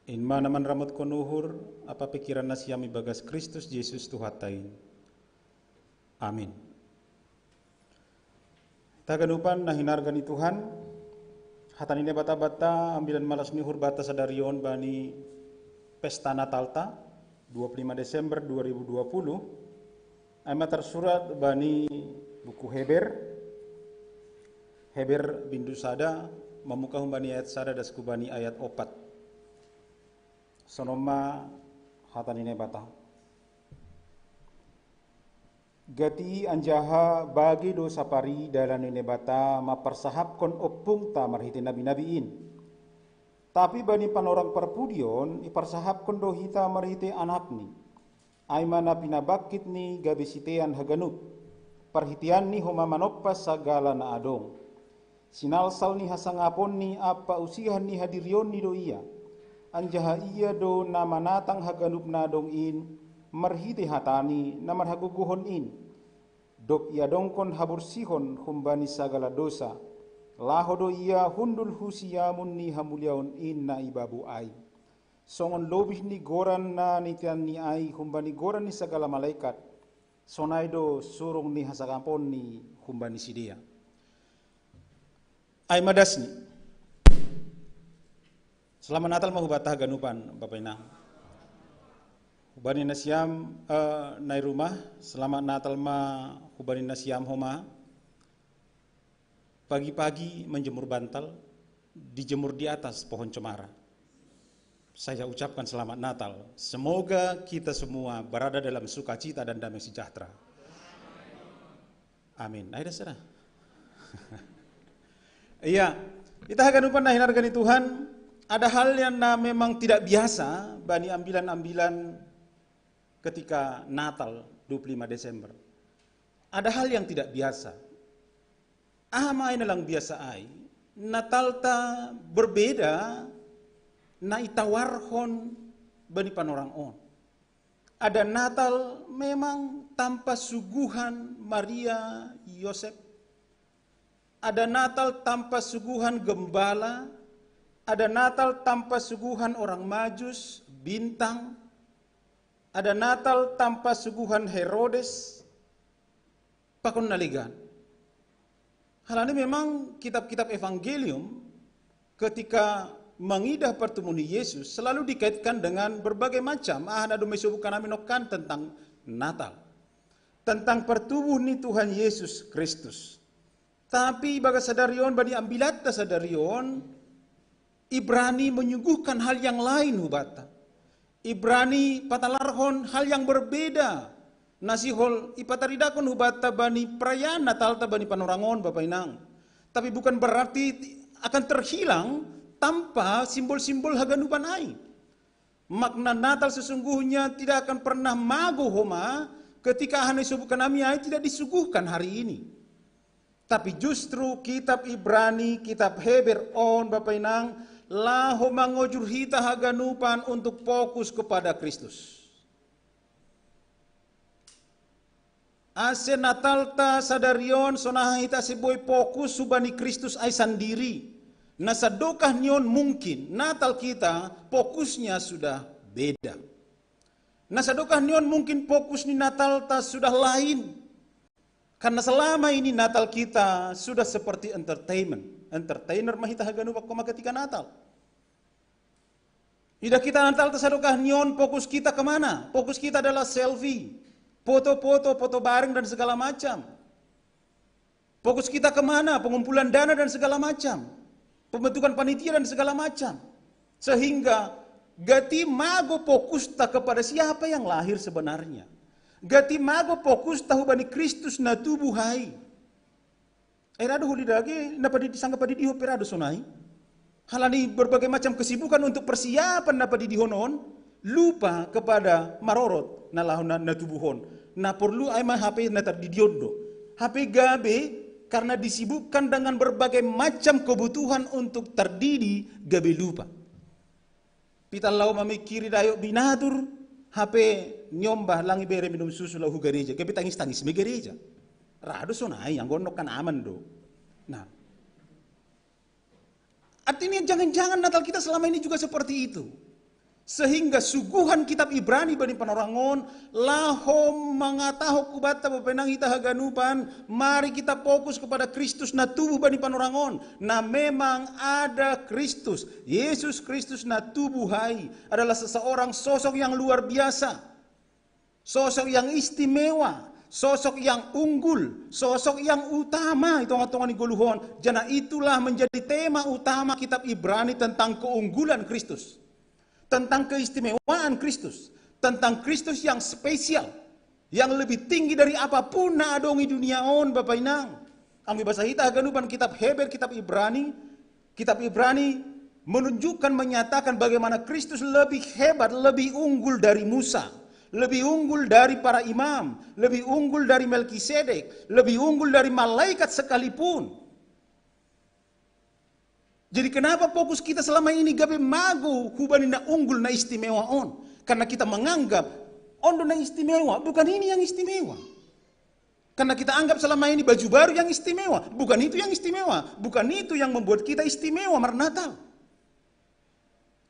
in ma na manramotkon uhur, apa pikiran nasiam ibagas Kristus Jesus Tuhanta in. Amin. Hita haganupan na hinarga ni Tuhan, hata ni Naibata banta, ambilan malas ni uhur banta sadari on bani pesta Natalta, dua puluh lima Desember dua ribu dua puluh, ai ma tarsurat bani buku Heber, Heber bindu sada, mamuka humbani ayat sada das hubani ayat opat. Sonon ma hata ni Naibata. Gati anjaha bage do sapari dalan ni Naibata mamparsahapkon ompungta marhitei nabi-nabi in. Tapi bani panorang parpudion iparsahapkon do hita marhitei Anakni, ai ma na pinabangkit ni gabe sitean haganup, parhiteianni homa manompa sagala na adong. Sinalsal ni hasangaponni ampa usihan ni hadirionni do Ia, anjaha Ia do na manatang haganup na adong in marhitei hatani na marhagogohon in, dob iadongkon haborsihon humbani sagala dosa, laho do Ia hundul hu siamun ni hamuliaon in na i babo ai. Songon lobih ni goran na niteanni ai humbani goran ni sagala malaikat, sonai do surung ni hasangaponni humbani sidea. Ai ma dasni. Selamat Natal ma hubanta haganupan, Bapa Inang. Hubani nasiam, eh, na i rumah, selamat Natal ma hubani nasiam homa. Pagi-pagi menjemur bantal, dijemur di atas pohon cemara. Saya ucapkan selamat Natal. Semoga kita semua berada dalam sukacita dan damai sejahtera. Amin. Ai das sada. Iya, hita haganupan na hinarga ni Tuhan, ada hal yang na memang tidak biasa bani ambilan-ambilan ketika Natal dua puluh lima Desember. Ada hal yang tidak biasa. Aha ma ai na lang biasa ai? Natalta berbeda na itawarhon bani panorang on. Ada Natal memang tanpa suguhan Maria, Yosep. Ada Natal tanpa suguhan gembala. Ada Natal tanpa suguhan orang Majus, bintang. Ada Natal tanpa suguhan Herodes, pakon na legan. Halani memang kitab-kitab Evangelium ketika mengidah pertemuan Yesus selalu dikaitkan dengan berbagai macam, ah, na domma isebutkan hami nongkan tentang Natal, tentang pertubuh ni Tuhan Yesus Kristus. Tapi ibagas sadari on, bani ambilatta sadari on, Ibrani menyuguhkan hal yang lain hubanta. Ibrani patalarhon hal yang berbeda na sihol ipataridahkon hubanta bani perayaan Natalta bani panorang on, Bapa Inang. Tapi bukan berarti akan terhilang tanpa simbol-simbol haganupan ai. Makna Natal sesungguhnya tidak akan pernah mago homa ketika aha na isebutkan hami ai tidak disuguhkan hari ini. Tapi justru kitab Ibrani, kitab Heber on, Bapa Inang, laho mangojur hita haganupan untuk fokus kepada Kristus. Ase Natalta sadari on sonaha hita ase boi fokus hubani Kristus ai sandiri. Na sadokah ni on mungkin Natal kita fokusnya sudah beda. Na sadokah ni on mungkin fokus ni Natalta sudah lain. Karena selama ini Natal kita sudah seperti entertainment. Entertainer ma hita haganup anggo ma ketika Natal. Idah kita Natalta sadokah ni on, fokus kita kemana? Fokus kita adalah selfie, foto-foto, foto bareng dan segala macam. Fokus kita kemana? Pengumpulan dana dan segala macam. Pembentukan panitia dan segala macam. Sehingga gati mago fokusta kepada siapa yang lahir sebenarnya. Gati mago fokusta hubani Kristus na tubuh ai. Ai ra do holi dage na padidi, sangga padidihon pe ra do sonai. Halani berbagai macam kesibukan untuk persiapan na padidihon on, lupa kepada marorot na laho na, na tubuh on. Na porlu ai ma hape na tardidi on do. Hape gabe karena disibukkan dengan berbagai macam kebutuhan untuk tardidi, gabe lupa. Pita laho mamingkiri dayok binatur, hape niombah lang ibere minum susu laho hu gareja, gabe tangis-tangis ma i gareja. Ra do sonai, anggo nongkan aman do. Nah. Artinya, jangan-jangan Natal kita selama ini juga seperti itu. Sehingga suguhan kitab Ibrani bani panorangon, laho mangataho kubata bapenang ita haganupan, mari kita fokus kepada Kristus na tubuh bani panorangon. Nah, memang ada Kristus. Yesus Kristus na tubuh hai adalah seseorang sosok yang luar biasa. Sosok yang istimewa, sosok yang unggul, sosok yang utama i tonga-tonga ni goluhon. Jana itulah menjadi tema utama kitab Ibrani tentang keunggulan Kristus, tentang keistimewaan Kristus, tentang Kristus yang spesial, yang lebih tinggi dari apapun na adong i dunia on, Bapa Inang. Anggo ibasa hita haganupan kitab Heber, kitab Ibrani, kitab Ibrani menunjukkan, menyatakan bagaimana Kristus lebih hebat, lebih unggul dari Musa, lebih unggul dari para imam, lebih unggul dari Melkisedek, lebih unggul dari malaikat sekalipun. Jadi, kenapa fokus kita selama ini gabe mago hubani na unggul, na istimewa on? Karena kita menganggap on do na istimewa, bukan ini yang istimewa. Karena kita anggap selama ini baju baru yang istimewa. Bukan itu yang istimewa. Bukan itu yang membuat kita istimewa marnatal.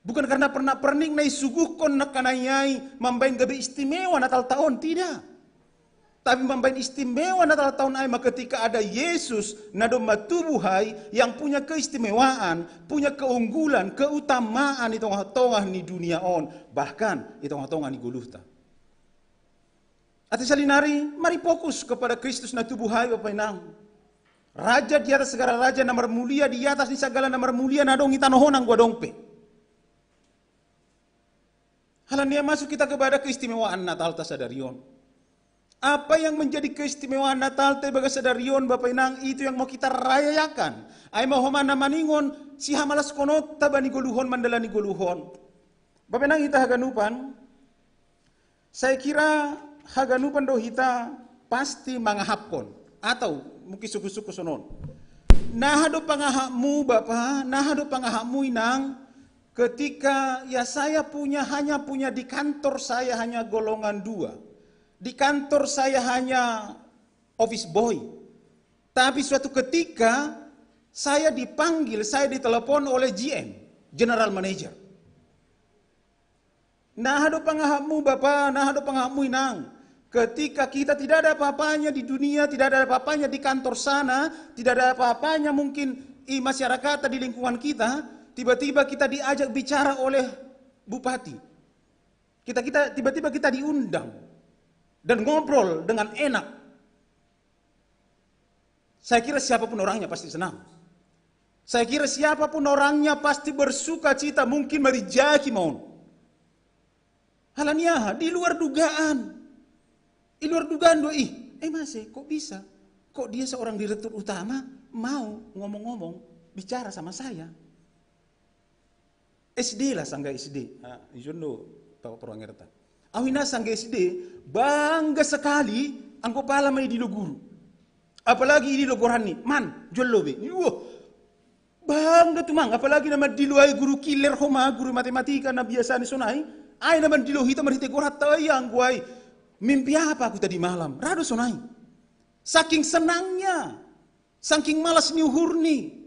Bukan karena pernak-pernik na isuguhkon na kanai ai mambaen gabe istimewa Natal taon, tidak. Tapi mambaen istimewa Natal taon ai ma ketika ada Yesus na domma tubuh ai, yang punya keistimewaan, punya keunggulan, keutamaan i tongah-tongah ni dunia on, bahkan i tongah-tongah ni goluhta. Ate salinari, mari fokus kepada Kristus na tubuh ai, Bapa Inang. Raja di atas segala raja, na marmulia di atas ni sagala na marmulia na adong i tanoh on anggo adong pe. Halani masuk kita kepada keistimewaan Natalta sadari on. Apa yang menjadi keistimewaan Natalta i bagas sadari on, Bapa Inang, itu yang mau kita rayakan. Ai ma homa na maningon sihamalaskon on ta bani goluhon, mandalani goluhon. Bapa Inang, ita haganupan, saya kira haganupan do hita pasti mangahapkon, atau mungkin suku-suku sonon. Naha do pangahapmu, Bapa, naha do pangahapmu, Inang, ketika ya saya punya, hanya punya di kantor saya hanya golongan dua. Di kantor saya hanya office boy. Tapi suatu ketika saya dipanggil, saya ditelepon oleh G M, General Manager. Naha do pangahapmu, Bapa, naha do pangahapmu, Inang. Ketika kita tidak ada apa-apanya di dunia, tidak ada apa-apanya di kantor sana, tidak ada apa-apanya mungkin i masyarakat, di lingkungan kita, tiba-tiba kita diajak bicara oleh bupati. Kita, kita tiba-tiba kita diundang dan ngobrol dengan enak. Saya kira siapapun orangnya pasti senang. Saya kira siapapun orangnya pasti bersuka cita, mungkin marijaki ma on. Halani aha? Di luar dugaan. Di luar dugaan do i. Eh, mase, kok bisa? Kok dia seorang direktur utama mau ngomong-ngomong, bicara sama saya? S D lah, sangga S D. Ah, ijon do, Pak Purwangerta. Au ina sangga S D, bangga sekali anggo pala ma idilo guru. Apalagi idilo goranni, man, jollo be. Wah, bangga tumang, apalagi na mandilo ai guru killer homa, guru matematika na biasa ni sonai. Ai na mandilo hita marhite goranta ai anggo ai. Mimpi apa aku tadi malam? Ra do sonai. Saking senangnya, saking malas ni uhurni.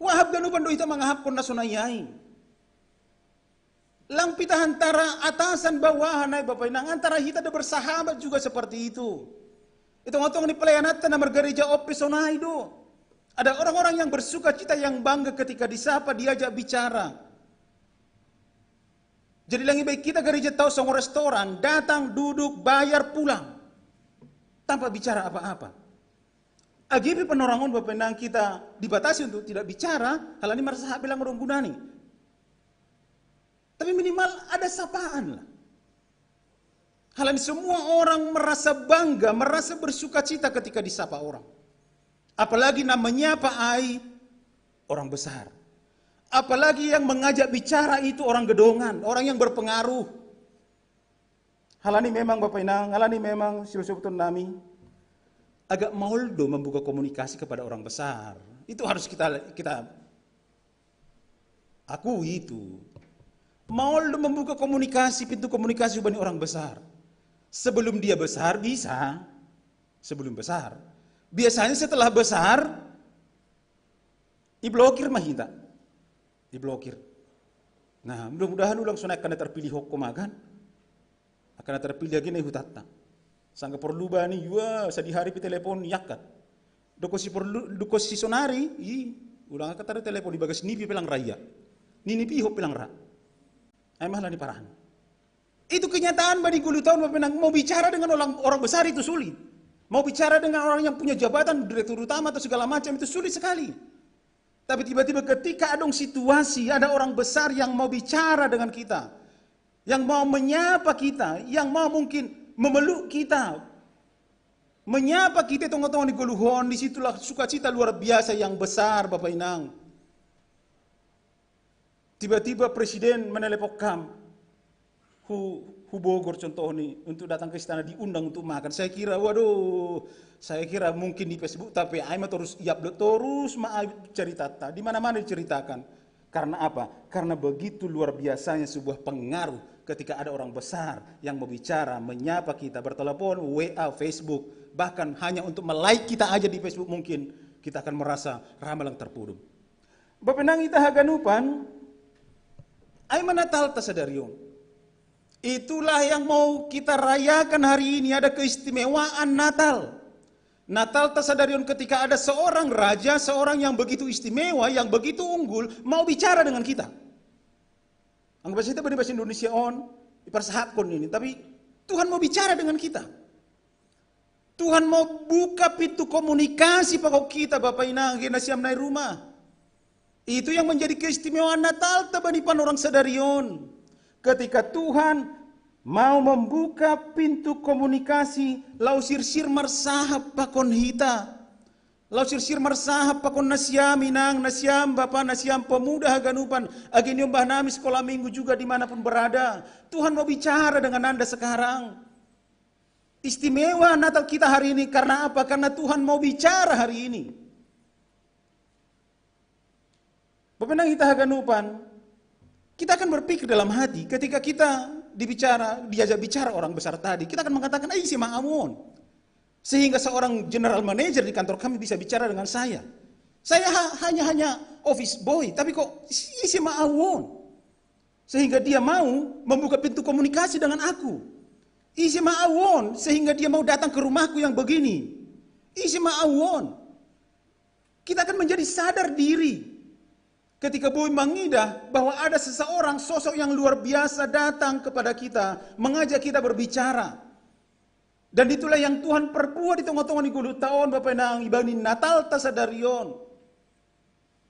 Wahap ganupan do hita mangahapkon na sonai ai. Lang pitah antara atasan bawahan ai, Bapa Inang, antara hita do bersahabat juga seperti itu. I tongah-tongah ni pelayananta na margareja on pe sonai do. Ada orang-orang yang bersuka cita, yang bangga ketika disapa, diajak bicara. Jadi lang ibaen hita gareja taon songon restoran, datang, duduk, bayar, pulang. Tanpa bicara apa-apa. Age pe panorangon, Bapa Inang, kita dibatasi untuk tidak bicara, halani marsahabat pe lang adong gunani. Tapi minimal ada sapaan lah. Halani semua orang merasa bangga, merasa bersuka cita ketika disapa orang. Apalagi na menyapa ai orang besar. Apalagi yang mengajak bicara itu orang gedongan, orang yang berpengaruh. Halani memang, Bapa Inang, halani memang siusahaton nami, agak maol do membuka komunikasi kepada orang besar. Itu harus kita, kita akui itu. Maol do membuka komunikasi, pintu komunikasi hubani orang besar. Sebelum dia besar, bisa. Sebelum besar. Biasanya setelah besar, Iblokir mah hita. Iblokir. Nah, mudah-mudahan ulang sonai kana tarpilih hokko makan. Akana tarpilih agi na ihutatta. Sangka porlu bani jua sadihari pi telepon yakkat. Doko si porlu, doko si sonari, i, ulang akka tara telepon di bagas nipi pelang raya. Nini piho pelang ra. Ai malah ni parahan. Itu kenyataan bani gulu tahun, Bapak Inang. Mau bicara dengan orang, orang besar itu sulit. Mau bicara dengan orang yang punya jabatan, direktur utama atau segala macam, itu sulit sekali. Tapi tiba-tiba ketika ada situasi, ada orang besar yang mau bicara dengan kita, yang mau menyapa kita, yang mau mungkin memeluk kita, menyapa kita, tonga-tonga ni goluhon, disitulah sukacita luar biasa yang besar, Bapak Inang. Tiba-tiba presiden menelepon kam, hu, hu Bogor contoh ni, untuk datang ke istana, diundang untuk makan. Saya kira, waduh, saya kira mungkin di Facebook, tapi ai ma terus, i-upload terus ma ai cerita ta. Di mana-mana diceritakan. Karena apa? Karena begitu luar biasanya sebuah pengaruh ketika ada orang besar yang mau bicara, menyapa kita, bertelepon, W A, Facebook, bahkan hanya untuk melike kita aja di Facebook mungkin, kita akan merasa ramalang terpudum. Bapenang ita haganupan, ai ma Natal ta sadarion. Itulah yang mau kita rayakan hari ini, ada keistimewaan Natal. Natal ta sadarion ketika ada seorang raja, seorang yang begitu istimewa, yang begitu unggul, mau bicara dengan kita. Anggap saja kita bahasa Indonesia on, iparsahapkon ini, tapi Tuhan mau bicara dengan kita. Tuhan mau buka pintu komunikasi pakon kita, Bapak Inang, agi na siam nai rumah. Itu yang menjadi keistimewaan Natal ta bani panorang sadarion. Ketika Tuhan mau membuka pintu komunikasi, lau sirsir marsahap pakon hita. Lau sirsir marsahap pakon na siam inang, na siam bapa, na siam pemuda haganupan, agi niombah nami sekolah minggu juga dimanapun berada. Tuhan mau bicara dengan Anda sekarang. Istimewa Natal kita hari ini karena apa? Karena Tuhan mau bicara hari ini. Bapenang ita haganupan, kita akan berpikir dalam hati ketika kita dibicara, diajak bicara orang besar tadi, kita akan mengatakan, "Ai, ise ma au on." Sehingga seorang general manager di kantor kami bisa bicara dengan saya. Saya ha-, hanya, hanya office boy, tapi kok ise ma au on? Sehingga dia mau membuka pintu komunikasi dengan aku. Ise ma au on, sehingga dia mau datang ke rumahku yang begini. Ise ma au on. Kita akan menjadi sadar diri ketika boi mangidah bahwa ada seseorang, sosok yang luar biasa datang kepada kita, mengajak kita berbicara. Dan itulah yang Tuhan perbuat di tonga-tonga ni golu ta on, Bapak Inang, ibani Natal ta sadarion.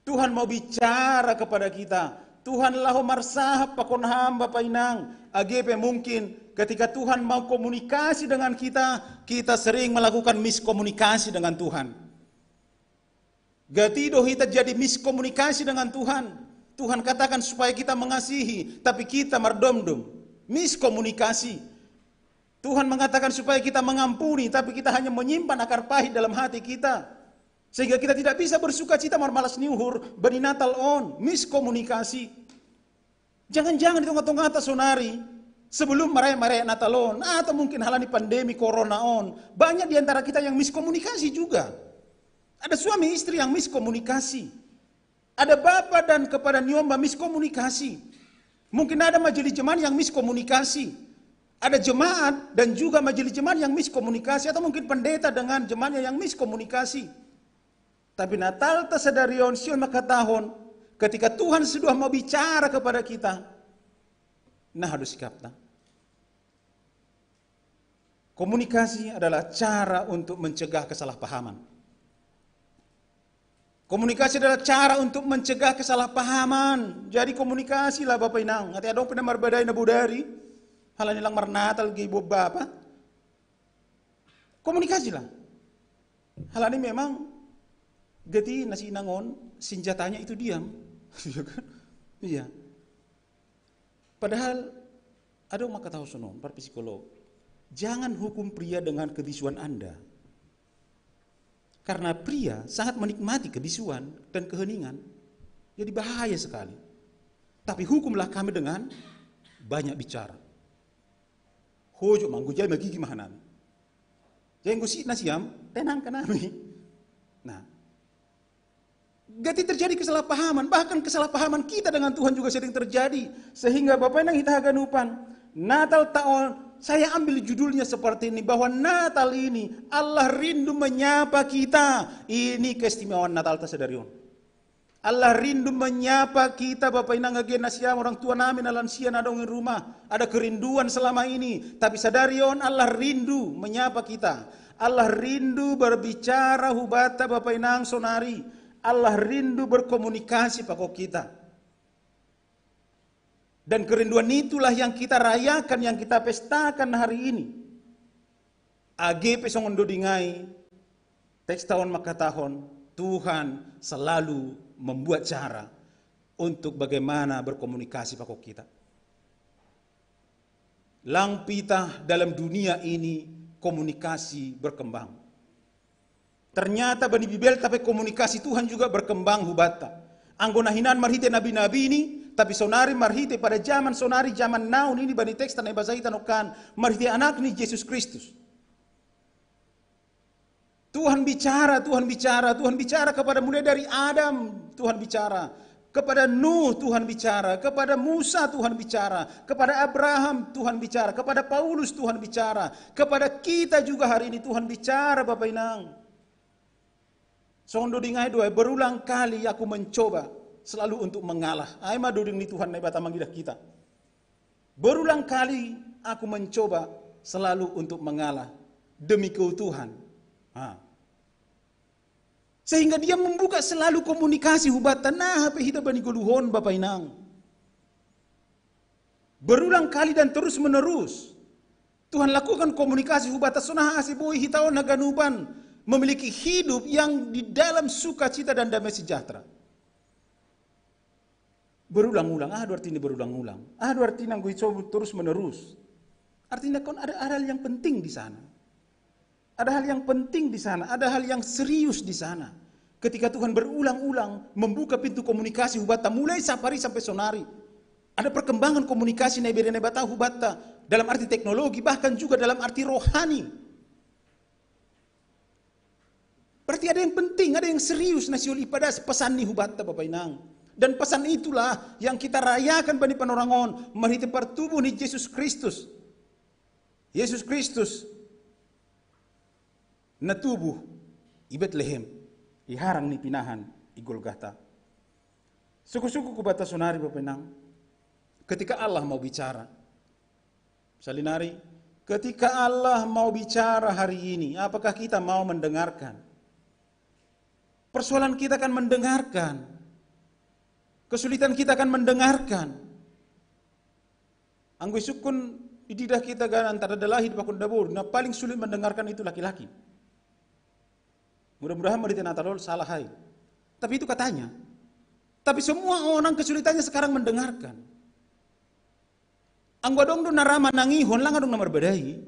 Tuhan mau bicara kepada kita. Tuhan laho marsahap pakon ham, Bapak Inang. Age pe mungkin ketika Tuhan mau komunikasi dengan kita, kita sering melakukan miskomunikasi dengan Tuhan. Gati do hita jadi miskomunikasi dengan Tuhan. Tuhan katakan supaya kita mengasihi, tapi kita mardomdom. Miskomunikasi. Tuhan mengatakan supaya kita mengampuni, tapi kita hanya menyimpan akar pahit dalam hati kita. Sehingga kita tidak bisa bersuka cita marmalas ni uhur bani Natal on. Miskomunikasi. Jangan-jangan di tonga-tonga ta sonari, sebelum maraya-maraya Natal on, atau mungkin halani pandemi corona on, banyak di antara kita yang miskomunikasi juga. Ada suami istri yang miskomunikasi. Ada bapa dan kepada niombah miskomunikasi. Mungkin ada majelis jemaat yang miskomunikasi. Ada jemaat dan juga majelis jemaat yang miskomunikasi, atau mungkin pendeta dengan jemaatnya yang miskomunikasi. Tapi Natal ta sadarion, sio ma katahon, ketika Tuhan sudah mau bicara kepada kita, nah, harus sikap ta. Komunikasi adalah cara untuk mencegah kesalahpahaman. Komunikasi adalah cara untuk mencegah kesalahpahaman. Jadi komunikasilah, Bapak Inang. Ate adong pe na marbadai na bodari, halani lang marnatal ge bo bapa. Komunikasilah. Halani memang gati na si Inang on, senjatanya itu diam. Iya kan? Iya. Padahal adong ma kataho sonon, para psikolog. Jangan hukum pria dengan kebisuan Anda. Karena pria sangat menikmati kebisuan dan keheningan. Jadi bahaya sekali. Tapi hukumlah kami dengan banyak bicara. Hojo manggujai magigi mahanan. Jadi nggo si na siam, tenang kanami. Nah, Jadi terjadi kesalahpahaman, bahkan kesalahpahaman kita dengan Tuhan juga sering terjadi. Sehingga Bapak Inang hita haganupan, Natal taon, saya ambil judulnya seperti ini, bahwa Natal ini Allah rindu menyapa kita. Ini keistimewaan Natal ta sadari on. Allah rindu menyapa kita, Bapak Inang, age na siam, orang tua nami na lansia na dong di rumah. Ada kerinduan selama ini, tapi sadari on Allah rindu menyapa kita. Allah rindu berbicara hubata, Bapak Inang, sonari. Allah rindu berkomunikasi pako kita. Dan kerinduan itulah yang kita rayakan, yang kita pestakan hari ini. Age pe songon dodingai, teks taon mangkatahon, Tuhan selalu membuat cara untuk bagaimana berkomunikasi pako kita. Lang pitah, dalam dunia ini komunikasi berkembang. Ternyata bani Bibelta pe komunikasi Tuhan juga berkembang hubata. Anggo na hinan marhite nabi-nabi ini, tapi sonari marhite pada zaman sonari, zaman now ini, bani teks ta na ibasa hita nongkan, marhite Anak ni Jesus Kristus. Tuhan bicara, Tuhan bicara, Tuhan bicara kepada, mulai dari Adam, Tuhan bicara. Kepada Nuh Tuhan bicara, kepada Musa Tuhan bicara, kepada Abraham Tuhan bicara, kepada Paulus Tuhan bicara, kepada kita juga hari ini Tuhan bicara, Bapak Inang. Songon dodingai do ai, berulang kali aku mencoba selalu untuk mengalah. Ai ma doding ni Tuhan Naibata mangidah hita. Berulang kali aku mencoba selalu untuk mengalah demi keutuhan. Ha. Sehingga Dia membuka selalu komunikasi hubata, na hape hita bani goluhon, Bapak Inang. Berulang kali dan terus menerus Tuhan lakukan komunikasi hubata, songon asa boi hita on haganupan memiliki hidup yang di dalam sukacita dan damai sejahtera. Berulang-ulang, aha do artina berulang-ulang? Aha do artina anggo isobut terus menerus? Artina kan ada hal yang penting di sana. Ada hal yang penting di sana, ada hal yang serius di sana. Ketika Tuhan berulang-ulang membuka pintu komunikasi hubata, mulai sapari sampai sonari. Ada perkembangan komunikasi na ibere Naibata hubata, dalam arti teknologi, bahkan juga dalam arti rohani. Berarti ada yang penting, ada yang serius na siol ipadas pesan ni hubata, Bapak Inang. Dan pesan itulah yang kita rayakan bani panorang on, marhite partubuh ni Jesus Kristus. Jesus Kristus na tubuh i Betlehem, i harang ni pinahan i Golgata. Suku-suku hubata sonari, Bapak Inang, ketika Allah mau bicara, salinari, ketika Allah mau bicara hari ini, apakah kita mau mendengarkan? Persoalan kita kan mendengarkan. Kesulitan kita kan mendengarkan. Anggo isungkun ididah hita antara dalahi pakon daboru, na paling sulit mendengarkan itu laki-laki. Mudah-mudahan marhite Natal on salah ai. Tapi itu katanya. Tapi semua orang kesulitannya sekarang mendengarkan. Anggo adong do na ra manangihon, lang adong na marbadai.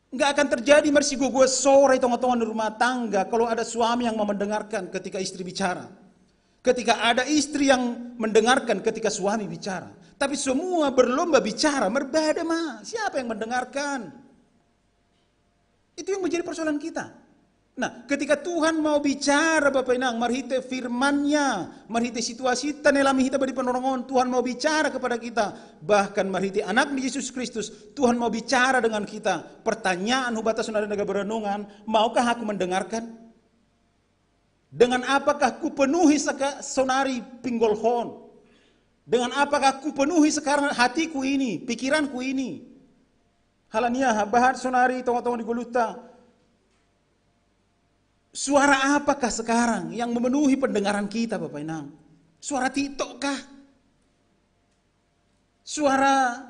Nggak akan terjadi marsigogoan sora i tonga-tonga ni rumah tangga kalau ada suami yang mau mendengarkan ketika istri bicara. Ketika ada istri yang mendengarkan ketika suami bicara. Tapi semua berlomba bicara, marbada ma. Siapa yang mendengarkan? Itu yang menjadi persoalan kita. Nah, ketika Tuhan mau bicara, Bapak Inang, marhite firman-Nya, marhite situasi ta na alami hita bani panorang on, Tuhan mau bicara kepada kita. Bahkan marhite Anak ni Jesus Kristus, Tuhan mau bicara dengan kita. Pertanyaan hubata sonari na gabe renungan, maukah aku mendengarkan? Dengan apakah kupenuhi seka-, sonari pinggolhon? Dengan apakah kupenuhi sekarang hatiku ini, pikiranku ini? Halani aha, bahat sonari tonga-tonga ni goluhta. Suara apakah sekarang yang memenuhi pendengaran kita, Bapak Inang? Suara TikTok kah? Suara,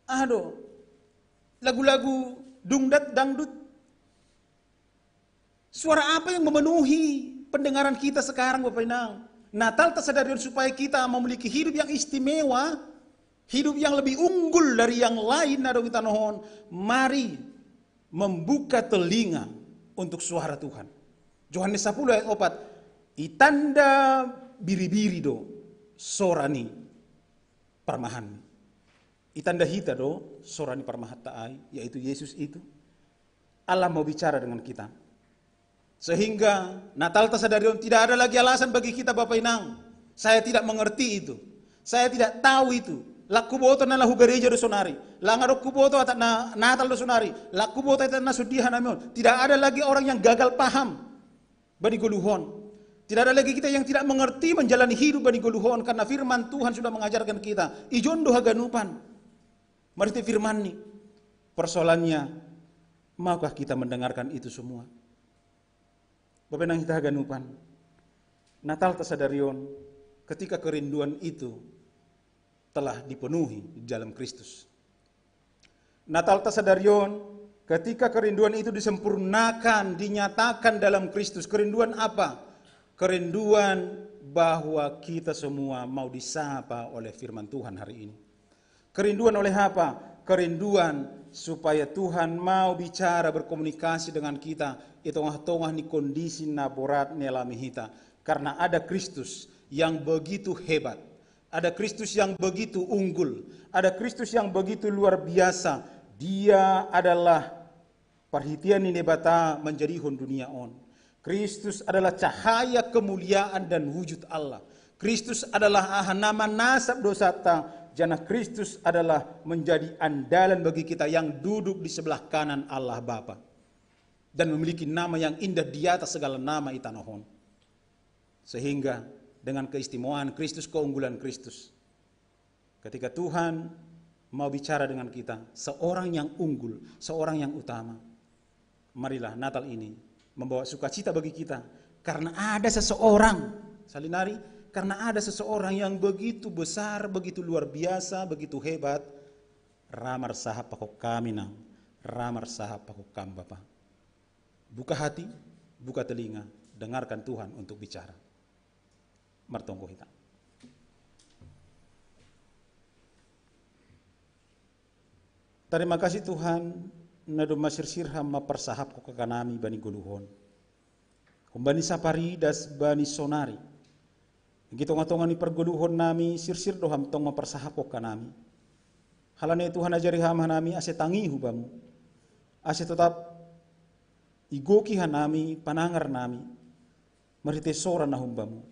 aha do, lagu-lagu dungdat, dangdut? Suara apa yang memenuhi pendengaran kita sekarang, Bapak Inang? Natal ta sadari on supaya kita memiliki hidup yang istimewa, hidup yang lebih unggul dari yang lain na adong i tanoh on. Mari membuka telinga untuk suara Tuhan. Yohanes sapuluh ayat opat, "Itanda biri-biri do sora ni parmahanmi." Itanda hita do sora ni parmahanta ai, yaitu Yesus itu. Allah mau bicara dengan kita. Sehingga Natal Tasadarion tidak ada lagi alasan bagi kita, Bapak Inang. Saya tidak mengerti itu. Saya tidak tahu itu. La kuboto na la hu gareja do sonari. La nga do kuboto atak na Natal do sonari. La kuboto atak na sudihan amin. Tidak ada lagi orang yang gagal paham bani goluhon. Tidak ada lagi kita yang tidak mengerti menjalani hidup bani goluhon, karena firman Tuhan sudah mengajarkan kita. Ijon do haganupan. Marhite firman ni. Persoalannya, maukah kita mendengarkan itu semua? Bapak Inang hita haganupan, Natal Tasadarion ketika kerinduan itu telah dipenuhi di dalam Kristus. Natal Tasadarion ketika kerinduan itu disempurnakan, dinyatakan dalam Kristus. Kerinduan apa? Kerinduan bahwa kita semua mau disapa oleh firman Tuhan hari ini. Kerinduan oleh apa? Kerinduan supaya Tuhan mau bicara, berkomunikasi dengan kita di tongah-tongah ni kondisi na borat ni alami hita. Karena ada Kristus yang begitu hebat, ada Kristus yang begitu unggul, ada Kristus yang begitu luar biasa. Dia adalah parhitean ni Naibata manjadihon dunia on. Kristus adalah cahaya kemuliaan dan wujud Allah. Kristus adalah aha na manasap dosanta, janah Kristus adalah menjadi andalan bagi kita yang duduk di sebelah kanan Allah Bapa dan memiliki nama yang indah di atas segala nama i tanoh on. Sehingga dengan keistimewaan Kristus, keunggulan Kristus, ketika Tuhan mau bicara dengan kita, seorang yang unggul, seorang yang utama, marilah Natal ini membawa sukacita bagi kita, karena ada seseorang, salinari, karena ada seseorang yang begitu besar, begitu luar biasa, begitu hebat. Ra marsahap pakon kam, Inang, ra marsahap pakon kam, Bapa. Buka hati, buka telinga, dengarkan Tuhan untuk bicara. Martonggo hita. Tarima kasih Tuhan, na domma sirsir Ham mamparsahapkon kakanami bani goluhon. Humbani sapari das bani sonari, di tongah-tongah ni pargoluhon nami, sirsir do Ham tong mamparsahapkon kanami. Halani Tuhan, ajari Ham hanami ase tangi hu Bamu, ase totap igoki hanami panangar nami marhite sora na humbamu.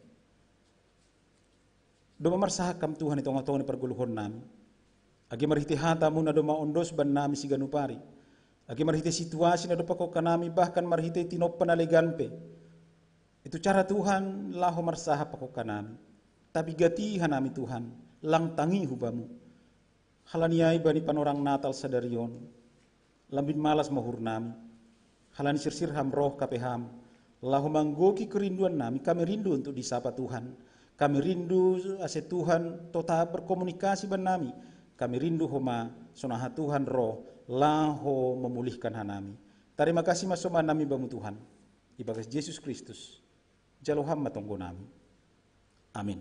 Domma marsahap Ham Tuhan i tongah-tongah ni pargoluhon nami, age marhite hatamu na domma ondos bannami siganup ari, age marhite situasi na dob pakon kanami, bahkan marhite tinompa na legan pe. Itu cara Tuhan laho marsahap pakon kanami. Tapi gati hanami Tuhan, lang tangi hu Bamu. Halani ai bani panorang Natal sadari on, lambin malas ma uhur nami. Halani sirsir Ham roh hape Ham, laho manggoki kerinduan nami, kami rindu untuk disapa Tuhan. Kami rindu ase Tuhan totap berkomunikasi bannami. Kami rindu homa songon aha Tuhan roh laho memulihkan hanami. Tarima kasih ma sombah nami Bamu Tuhan. Ibagas Jesus Kristus, jalo Ham ma tonggo nami. Amin.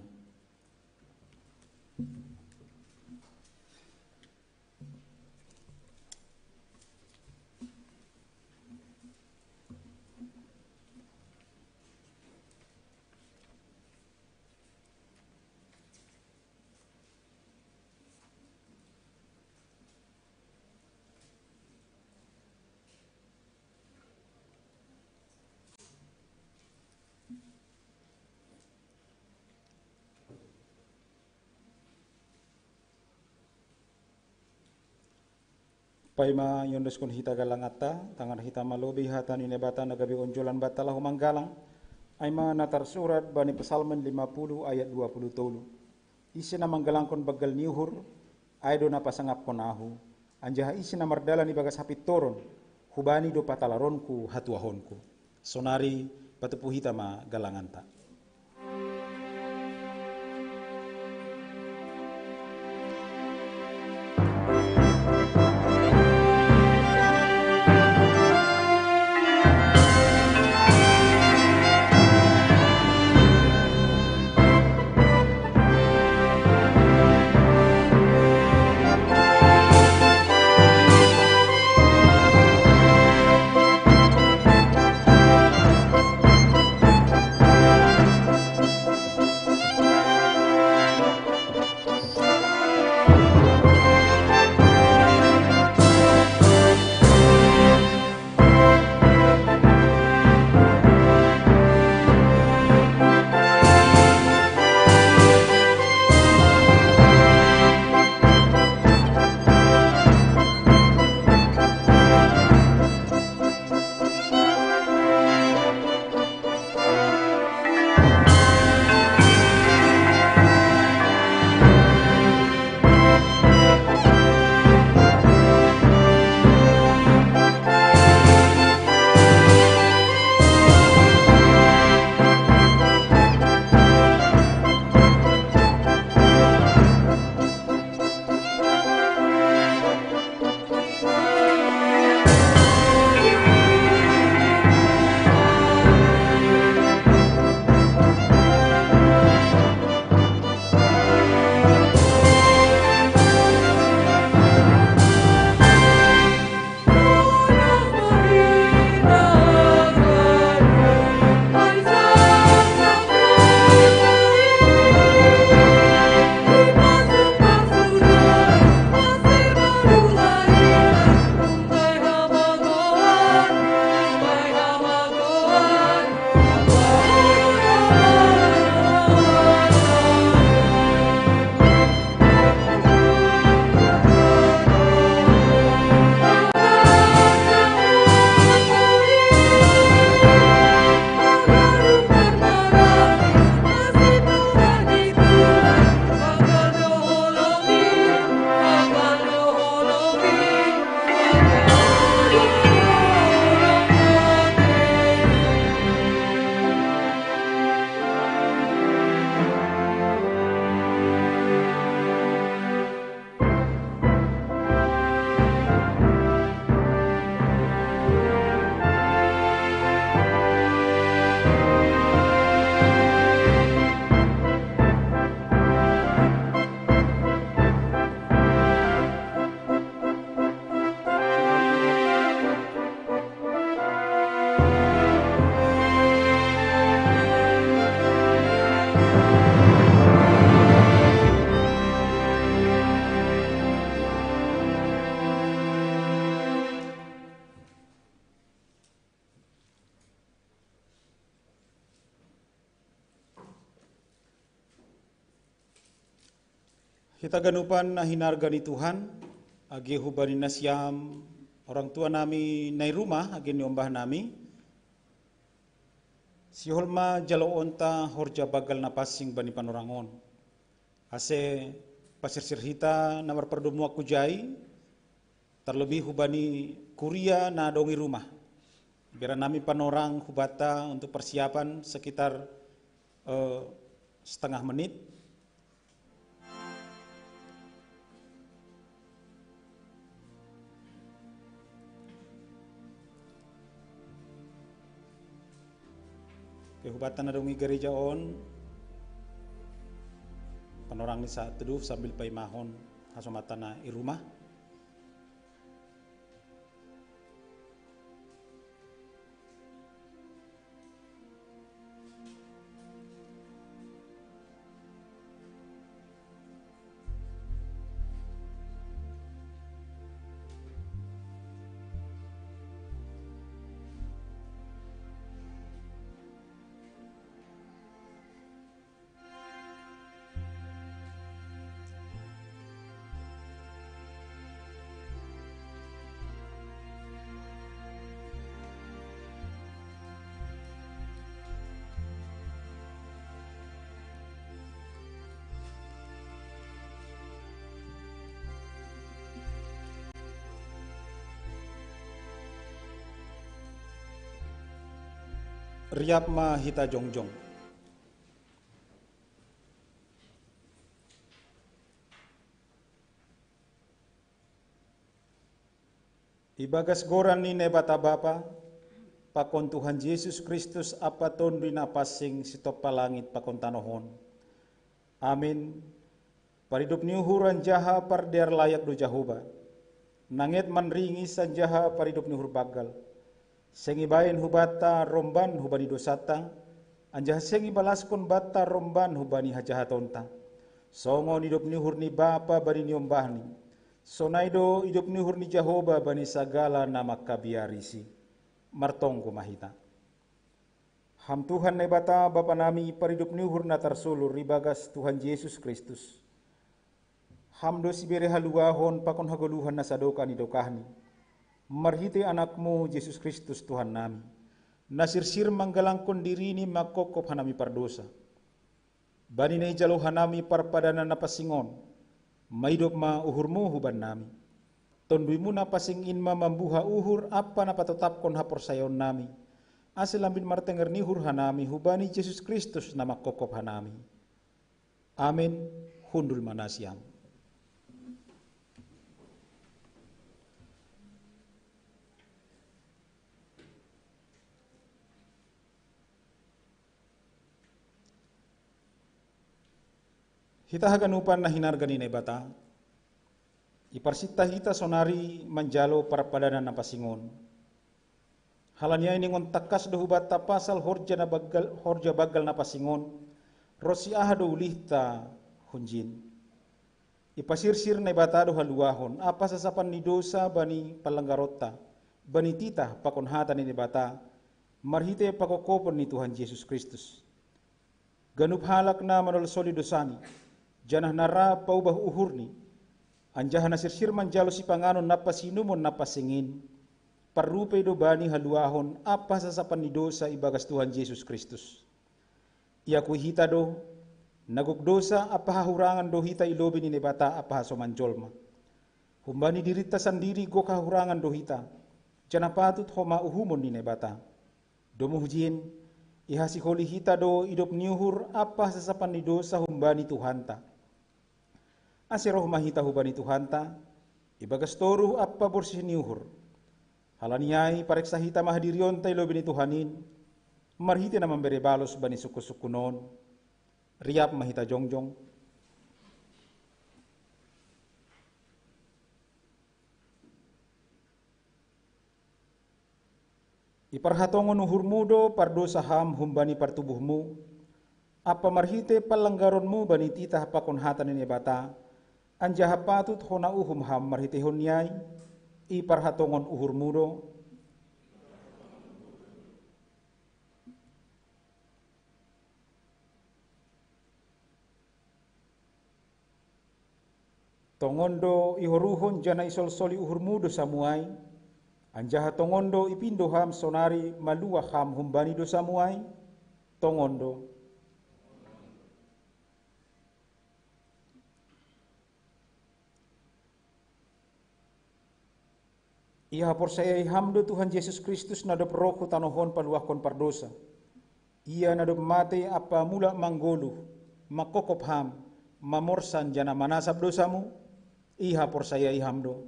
Paima iondoskon hita galanganta, tangar hita ma lobei hata ni Naibata na gabe onjolan banta laho manggalang, ai ma na tarsurat bani Psalmen lima puluh ayat dua puluh tolu. Ise na manggalangkon banggal ni uhur, ai do na pasangapkon ahu, anjaha ise na mardalan ibagas hapintoron, hubani do patalaronku hatuahonku. Sonari patupu hita ma galanganta. Hita ganupan na hinarga ni Tuhan, age hubani nasiam orang tua nami na i rumah, age niombah nami, sihol ma jaloonta horja banggal na pansing bani panorang on. Ase pasirsir hita na marpardomuan hujai, tarlobi hubani kuria na adong i rumah. Bere nami panorang hubanta untuk persiapan sekitar, eh, setengah menit. Oke, hubanta na adong i gareja on, panorang ni saat teduh sambil paimahon hasomanta na i rumah. Riap ma hita jongjong. Ibagas goran ni Naibata Bapa, pakon Tuhan Jesus Kristus ampa Tonduy Napansing sitompa langit pakon tanoh on. Amin. Paridop ni uhur anjaha pardear layak do Jahowa. Nanget manringis anjaha paridop ni uhur banggal. Seng ibahen hubanta romban hubani dosanta, anjaha seng ibalaskon banta romban hubani hajahatonta. Songon idop ni uhur ni Bapa bani niombahni, sonai do idop ni uhur ni Jahowa bani sagala na mangkabiarisi. Martonggo ma hita. Ham Tuhan Naibata Bapa nami, paridop ni uhur na tarsolur ibagas Tuhan Jesus Kristus, Ham do sibere haluahon pakon hagoluhan na sadokah ni dokahni, marhitei Anakmu Jesus Kristus Tuhan nami, na sirsir manggalangkon dirini manghophop hanami pardosa. Bani na ijalo hanami parpadanan na pansing on, maidop ma uhurmu hubannami. Tonduymu na pansing in ma mambuha uhur ampa na patotapkon haporsayaonnami, ase lambin martenger ni uhur hanami hubani Jesus Kristus na manghophop hanami. Amin. Hundul ma nasiam. Hita haganupan na hinarga ni Naibata, iparsinta hita sonari manjalo parpadanan na pansing on. Halani ai ningon tangkas do hubanta pasal horja na banggal, horja banggal na pansing on, ronsi aha do ulihta hunjin. Ipasirsir Naibata do haluahon ampa sasapan ni dosa bani panlanggaronta, bani titah pakon hata ni Naibata, marhitei panghophopon ni Tuhan Jesus Kristus. Ganup halak na manolsoli dosani, janah na ra paubah uhurni, anjaha na sirsir manjalo sipanganon na pasinumon na pansing in, parrupei do bani haluahon ampa sasapan ni dosa ibagas Tuhan Jesus Kristus. Iakui hita do, na gok dosa ampa hahurangan do hita i lobei ni Naibata ampa hasoman jolma. Humbani dirinta sandiri gok hahurangan do hita, janah patut homa uhumon ni Naibata. Domu hujin, ihasiholi hita do idop ni uhur ampa sasapan ni dosa humbani Tuhanta. Ase roh ma hita hubani Tuhanta, ibagas toruh ampa borsih ni uhur. Halani ai pareksa hita ma hadirionta i lobei ni Tuhan in, marhitei na mambere balos bani sungkunsungkun on. Riap ma hita jongjong. Iparhatongon uhurmu do pardosa ham humbani partubuhmu, ampa marhitei panlanggaronmu bani titah pakon hata ni Naibata, anjaha patut hona uhum ham marhiteihon ni ai, iparhatongon uhurmu do. Tongon do ihoruhon janah isolsoli uhurmu dosamu ai, anjaha tongon do ipindo ham sonari maluah ham humbani dosamu ai? Tongon do. Ihaporsayai ham do Tuhan Jesus Kristus na dob roh hu tanoh on paluahkon pardosa. Ia na dob mate ampa mulak manggoluh, mangkopkop ham, mamorsan janah manasap dosamu? Ihaporsayai ham do.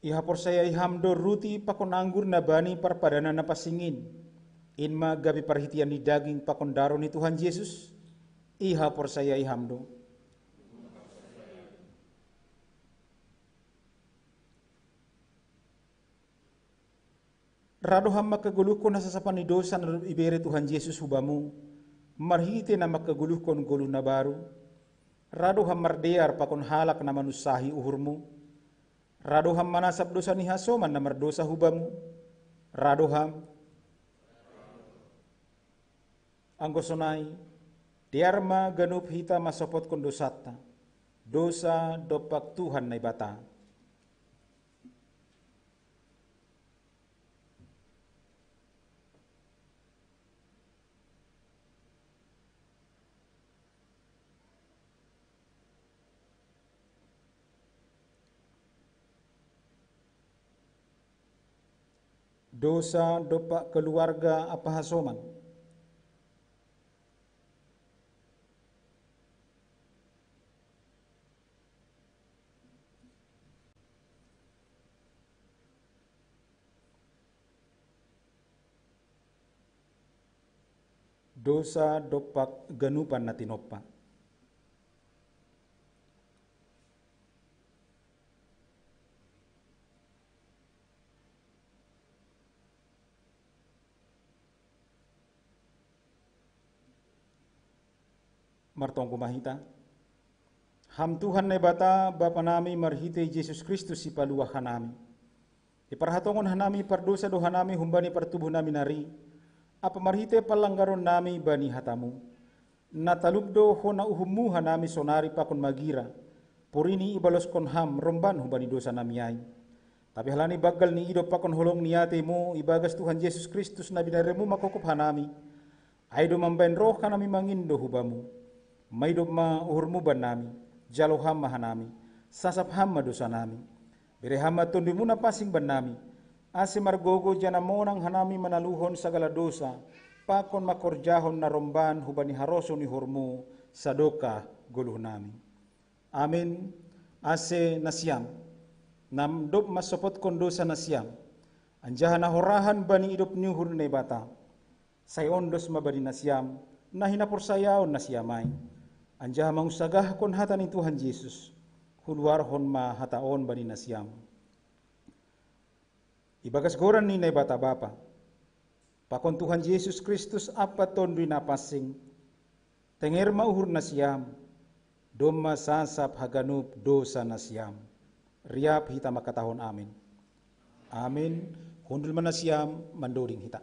Ihaporsayai ham do ruti pakon anggur na bani parpadanan na pansing in, in ma gabe parhitean ni daging pakon daroh ni Tuhan Jesus? Ihaporsayai ham do. Ra do ham mangkagoluhkon hasasapan ni dosa na dob ibere Tuhan Jesus hubamu, marhitei na mangkagoluhkon goluh na baru? Ra do ham mardear pakon halak na manunsahi uhurmu? Ra do ham manasap dosa ni hasoman na mardosa hubamu? Ra do ham. Anggo sonai, dear ma ganup hita mansopotkon dosanta, dosa dompak Tuhan Naibata. Dosa dompak keluarga ampa hasoman. Dosa dompak ganupan na tinompa. Martonggo ma hita. Ham Tuhan Naibata, Bapa nami, marhitei Jesus Kristus Sipaluah hanami, iparhatongon hanami pardosa do hanami humbani partubuh nami nari, ampa marhitei panlanggaron nami bani hatamu. Na talup do hona uhummu hanami sonari pakon magira, porini ibaloskon ham romban humbani dosa nami ai. Tapi halani banggal ni idop pakon holong ni ateimu ibagas Tuhan Jesus Kristus na binaremu mangkopkop hanami, ai do mambahen roh hanami mangindo hubamu. Maidop ma uhurmu bannami, jalo ham ma hanami, sasap ham ma dosanami. Bere ham ma Tonduimu na pansing bannami, ase margogo janah monang hanami manaluhon sagala dosa, pakon mangkorjahon na romban hubani harosuh ni uhurmu sadokah goluhnami. Amin. Ase nasiam, na dob mansopotkon dosa nasiam, anjaha na horahan bani idop ni uhur ni Naibata, sai ondos ma bani nasiam na hinaporsayaon nasiam ai, anjaha mangunsagahkon hata ni Tuhan Jesus, huluarhon ma hata on bani nasiam. Ibagas goran ni Naibata Bapa, pakon Tuhan Jesus Kristus ampa Tonduy Na Pansing, tenger ma uhur nasiam, domma sasap haganup dosa nasiam. Riap hita mangkatahon amin. Amin. Hundul ma nasiam, mandoding hita.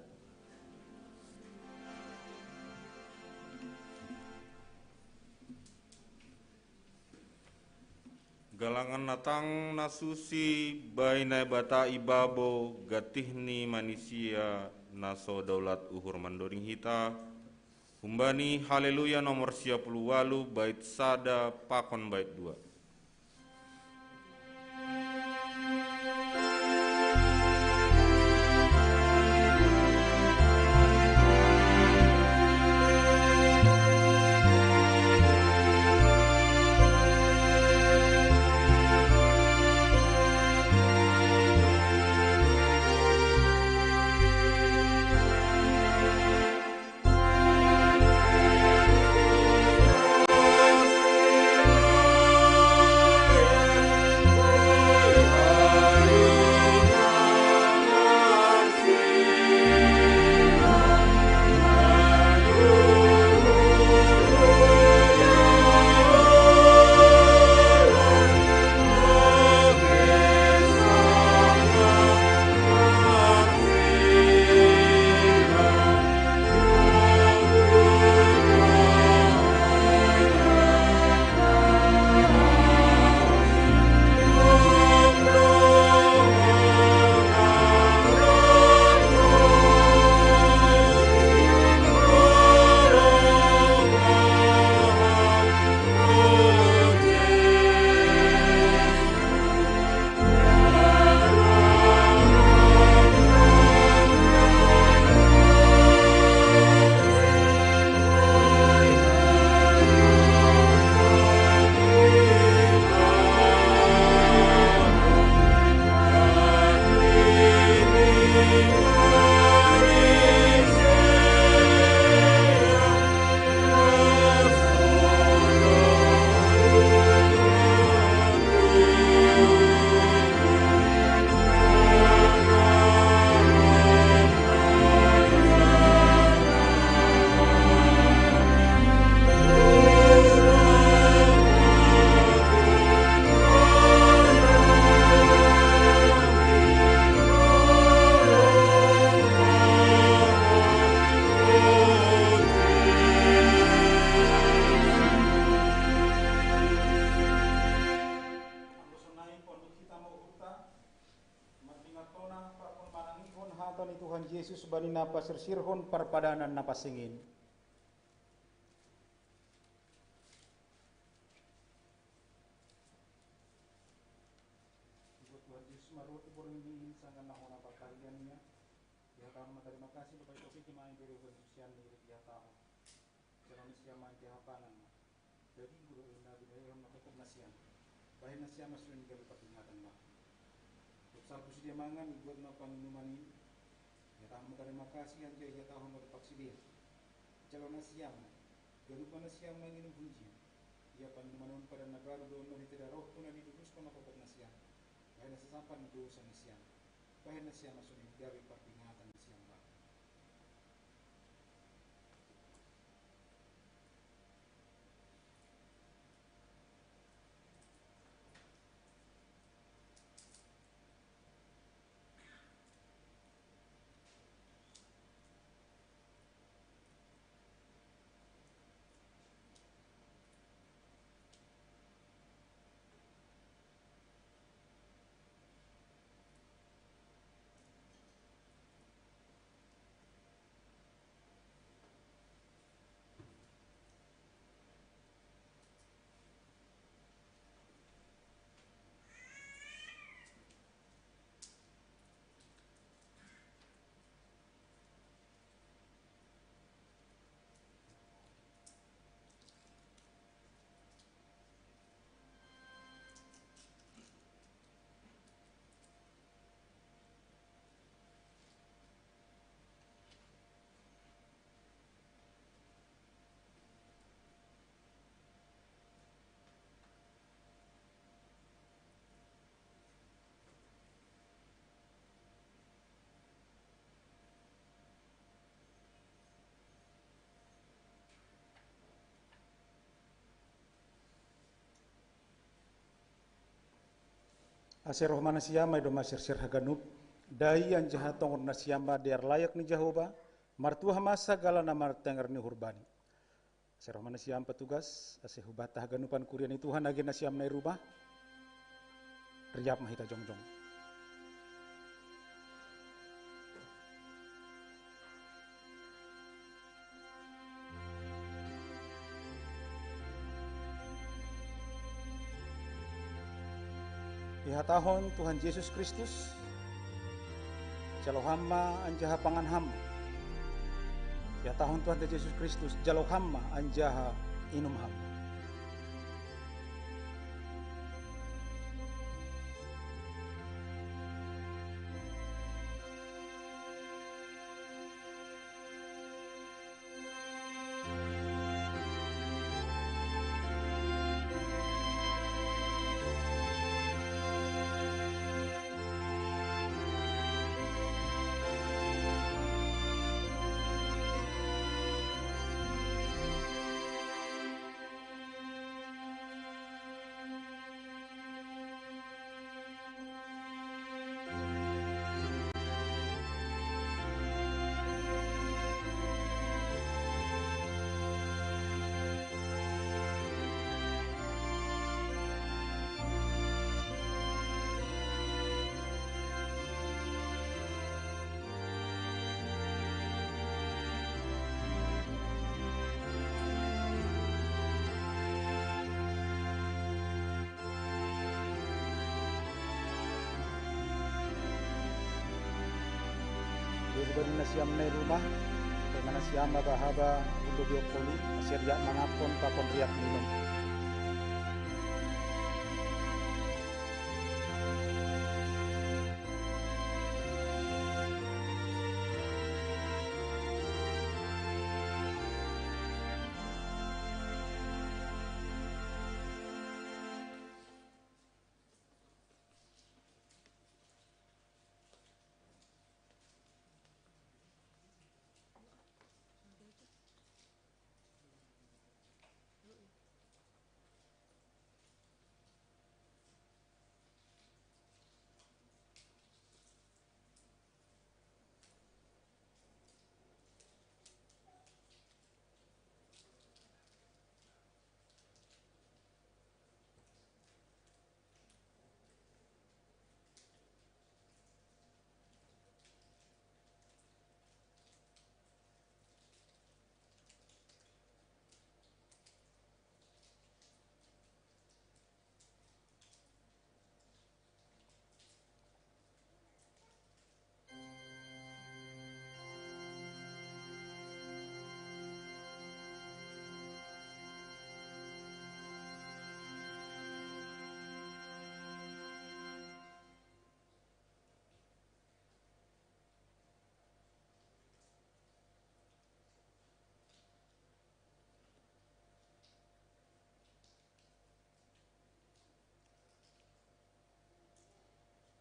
Galangan na tang na susi bai Naibata ibabo, gantih ni manisia na so daulat uhur mandoding hita, humbani Haleluya nomor sia puluh ualu bait sada pakon bait dua. Jesus bani na pasirsirhon parpadanan na pansing in. Ibuat Tuhan Jesus marroti borngin in, sanggah na hona parpadian ia, ihatahon ma tarima kasih dohot topik i ma, ibere hubani susianni, dihatahon: Jalo nasiam ma anjaha pangan ma. Dagingku do i na binahen ma hupuk nasiam. Bahen nasiam ma songon i gabe pardingatan bangku. Dob salpu sidea mangan, ibuat ma panginuman in, ihatahon ma tarima kasih anjaha ihatahon ma dompak sidea: Jalo nasiam ma, ganup ma nasiam manginum hunjin. Ia panginuman on padan na baru do, marhite darohku na diduduskon na hupuk nasiam. Bahen na sasampa ni dosa nasiam. Bahen nasiam ma songon i gabe pardingatan nasiam bangku. Ase roh ma nasiam ma i domma sirsir haganup, dai anjaha tongon nasiam ma dear layak ni Jahowa, martuah ma sagala na martenger ni hurbani. Ase roh ma nasiam patugas, ase hubanta haganupan kuria ni Tuhan age nasiam na i rumah, riap ma hita jongjong. Ihatahon Tuhan Jesus Kristus: Jalo ham ma anjaha pangan ham. Ihatahon Tuhanta Jesus Kristus: Jalo ham ma anjaha inum ham. Dia hubani nasiam na i rumah, paima nasiam ma haba-haba, undo biok holi, ase riap mangaphon pakon riap minum.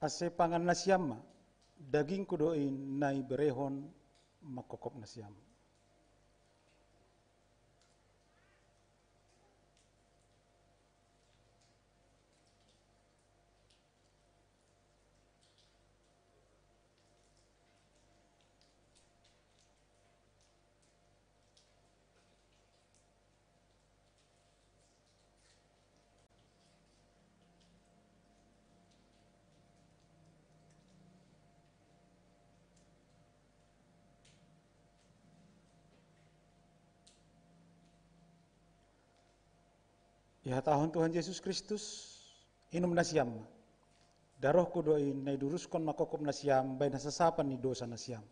Ase pangan nasiam ma, dagingku do i na iberehon mangkopkop nasiam. Ihatahon Tuhan Jesus Kristus, inum nasiam ma. Darohku do i na iduruskon mangkopkop nasiam bahen hasasapan ni dosa nasiam.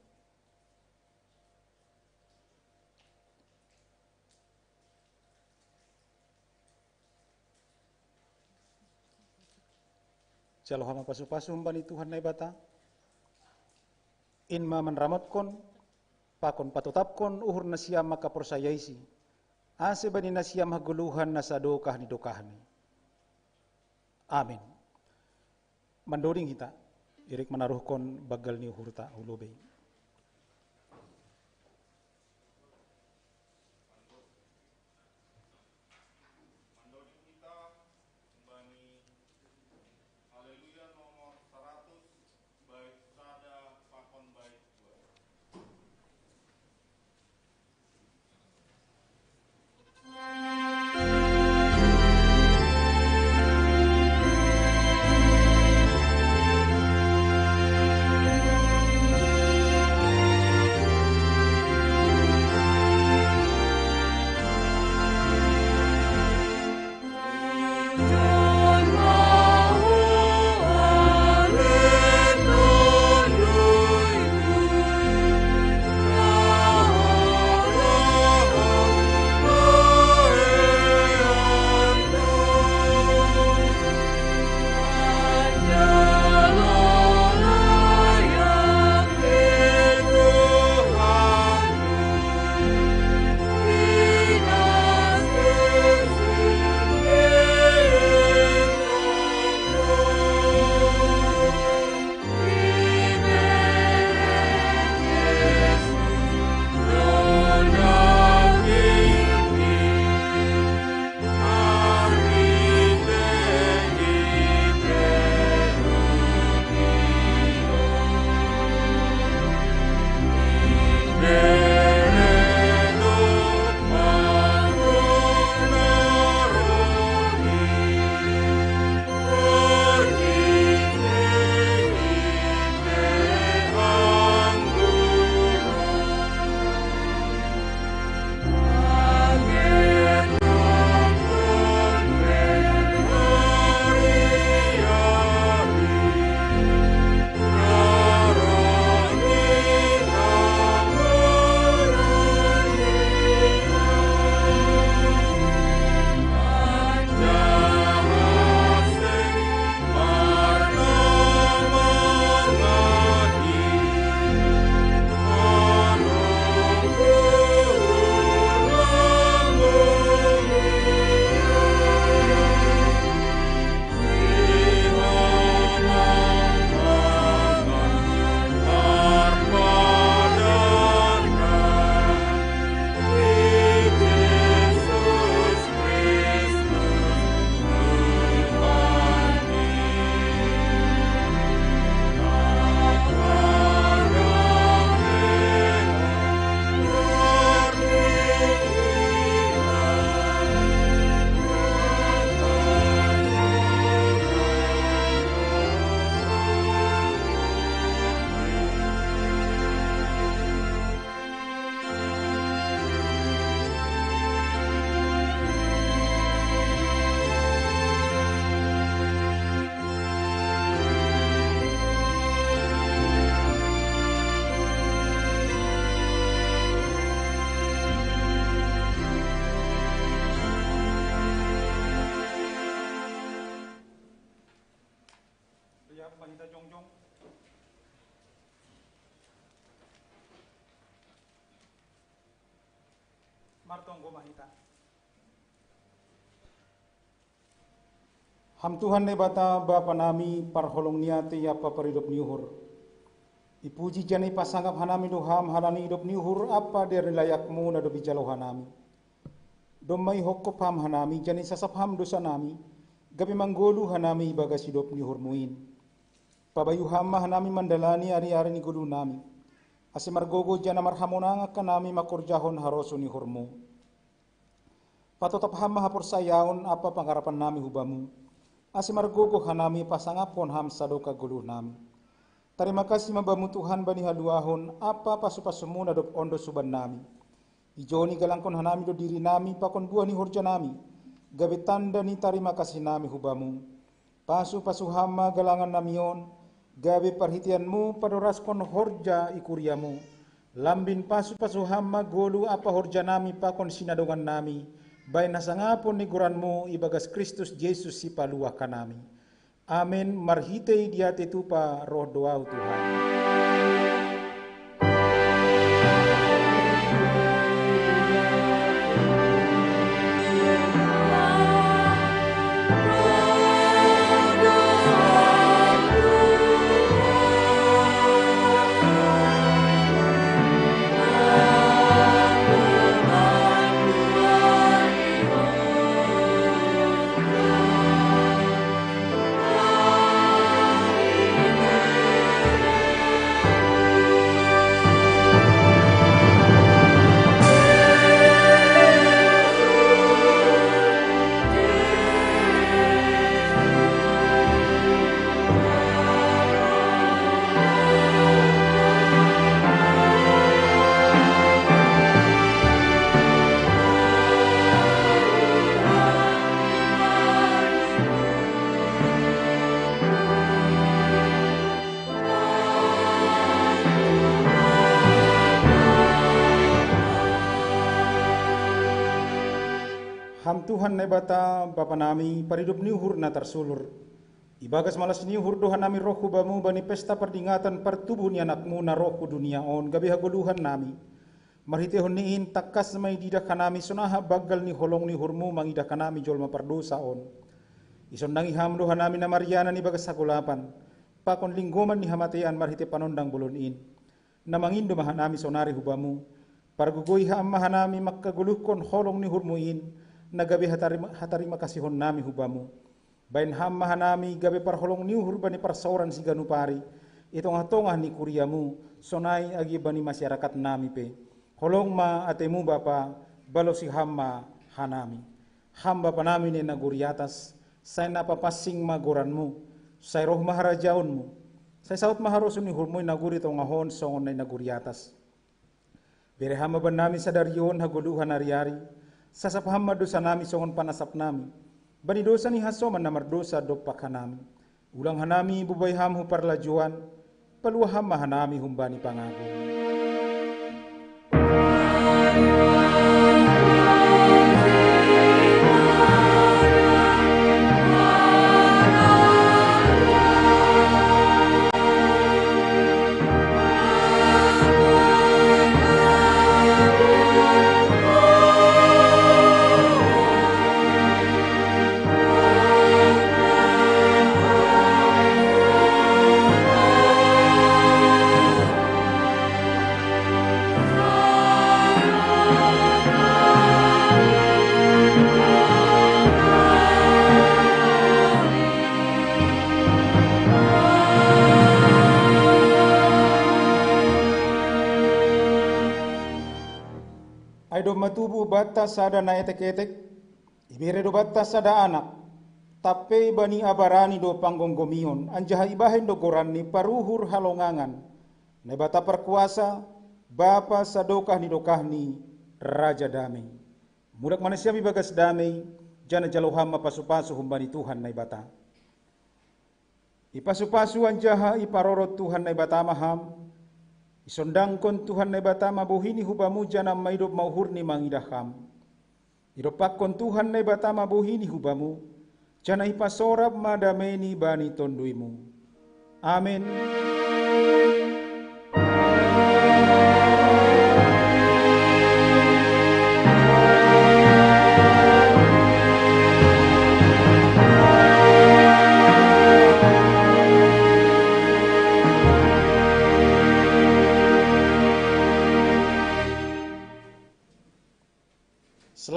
Jalo hami pasu-pasu humbani Tuhan Naibata, in ma manramotkon pakon patotapkon uhur nasiam mangkaporsayaisi, ase bani nasiam hagoluhan na sadokah ni dokahni. Amin. Mandoding hita, irik manaruhkon banggal ni uhurta hu lobei. Haleluya nomor seratus, bait sada pakon bait dua. Siap, panita jongjong. Martonggo ma hita. Ham Tuhan Naibata, Bapa nami, parholong ni atei ampa paridop ni uhur. Ipuji janah ipasangap hanami do Ham halani idop ni uhur ampa dear ni layakMu na dob ijalo hanami. Domma ihophop Ham hanami, janah isasap Ham dosa nami, gabe manggoluh hanami ibagas idop ni uhurMu in. Pabayu Ham ma hanami mandalani ari-ari ni goluh nami, ase margogoh janah marhamonangan hanami mangkorjahon harosuh ni uhurMu. Patotap Ham ma haporsayaon ampa pangarapan nami hu Bamu, ase margogoh hanami pasangaphon Ham sadokah goluh nami. Tarima kasih ma Bamu Tuhan bani haluahon ampa pasu-pasuMu na dob ondos huban nami. Ijo on igalangkon hanami do diri nami pakon buah ni horja nami, gabe tanda ni tarima kasih nami hu Bamu. Pasu-pasu Ham ma galangan nami on, gabe parhiteianMu padoraskon horja i kuriaMu. Lambin pasu-pasu Ham ma goluh ampa horja nami pakon sinadongan nami, bahen hasangapon ni goranMu ibagas Kristus Jesus Sipaluah hanami. Amen. Marhitei diatei tupa roh do Ahu Tuhan. Ham Tuhan Naibata, Bapa nami, paridop ni uhur na tarsulur. Ibagas malas ni uhur do hanami roh hu Bamu bani pesta pardingatan partubuh ni AnakMu na roh hu dunia on gabe hagoluhan nami. Marhiteihon ni in tangkas ma ididah hanami sonaha banggal ni holong ni uhurMu mangidah hanami jolma pardousa on. Isondangi Ham do hanami na marianan ibagas hagolapan, pakon linggoman ni hamateian marhitei panondang bolon in. Na mangindo ma hanami sonari hu Bamu. Pargogoi Ham ma hanami manghagoluhkon holong ni uhurMu in, na gabe hatarima, hatarima kasihon nami hu Bamu. Bahen Ham ma hanami gabe parholong ni uhur bani parsaoran siganup ari, i tongah-tongah ni kuriaMu, sonai age bani masyarakat nami pe. Holong ma ateiMu Bapa, balosi Ham ma hanami. Ham Bapa nami na i nagori atas, sai na papansing ma goranMu, sai roh ma harajaonMu, sai saut ma harosuh ni uhurMu i nagori tongah on songon na i nagori atas. Bere Ham ma bannami sadari on hagoluhan ari-ari, sasap Ham ma dosa nami songon panasap nami bani dosa ni hasoman na mardousa dompak hanami. Ulang hanami ibobai Ham hu parlajouan, paluah Ham ma hanami humbani pangago. Ai domma tubuh banta sada na etek-etek, ibere do banta sada anak, tampei bani abarani do panggomgomion, anjaha ibahen do goranni paruhur halongangan, Naibata parkuasa, Bapa sadokah ni dokahni, Raja damei. Mulak ma nasiam ibagas damei, janah jalo Ham ma pasu-pasu humbani Tuhan Naibata. Ipasu-pasu anjaha iparorot Tuhan Naibata ma Ham. Isondangkon Tuhan Naibata ma bohini hu Bamu janah maidop ma uhurni mangidah Ham. Idompakkon Tuhan Naibata ma bohini hu Bamu, janah ipasorap ma dameini bani tonduiMu. Amen.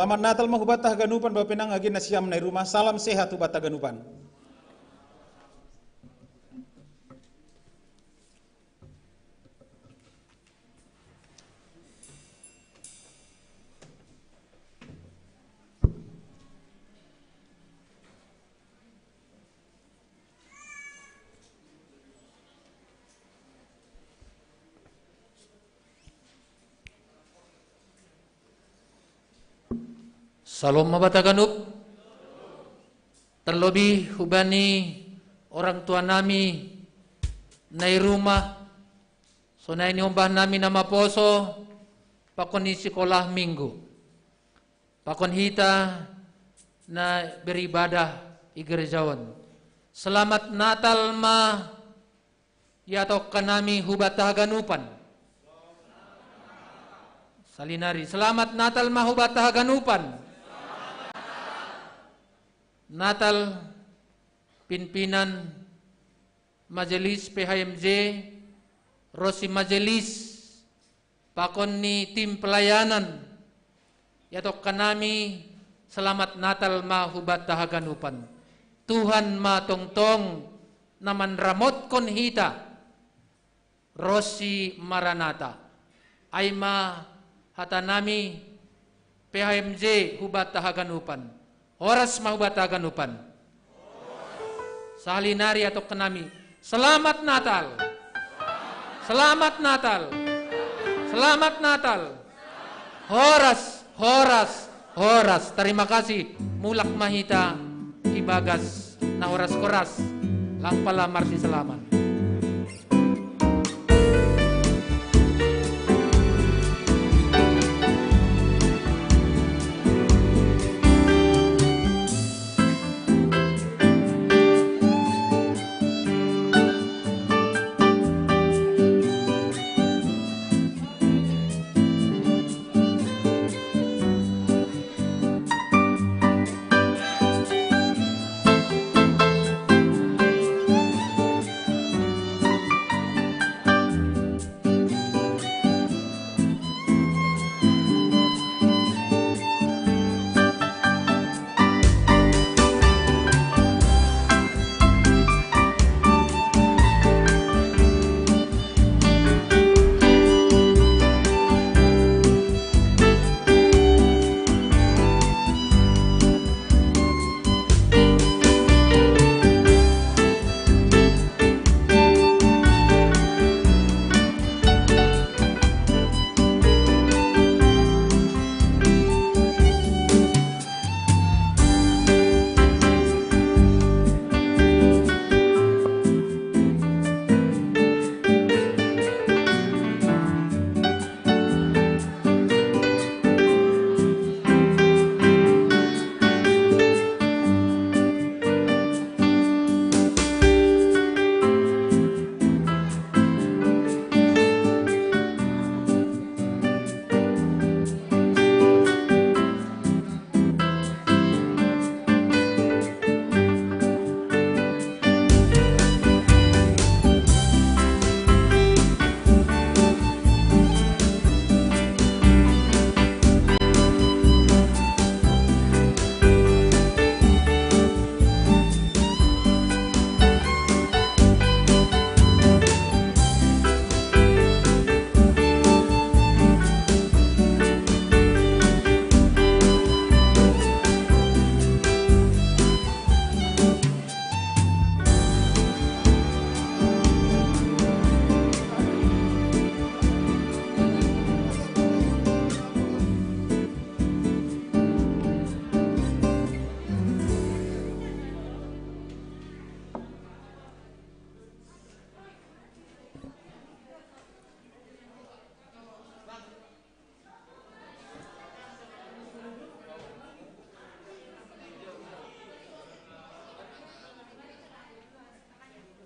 Selamat Natal ma hubata haganupan, bapa inang, agi na siam nai rumah, salam sehat hubata haganupan. Salom ma hubata haganup. Terlebih hubani orang tua nami nai rumah, sonai ni ombah nami na maposo, pakon ni sikolah minggu, pakon hita na beribadah i gereja on. Selamat Natal ma iatongka nami hubata haganupan. Sahali nari, selamat Natal ma hubata haganupan. Natal, pimpinan Majelis P H M J, ro si majelis, pakon ni tim pelayanan, iatongka nami, selamat Natal ma hubata haganupan. Tuhan ma tongtong na manramotkon hita ro si Maranata. Ai ma hata nami P H M J hubata haganupan. Horas ma hubata haganupan. Sahali nari iatongka nami. Selamat Natal. Selamat Natal. Selamat Natal. Horas, horas, horas. Terima kasih. Mulak ma hita ibagas na horas-horas. Lang pala marsisalaman.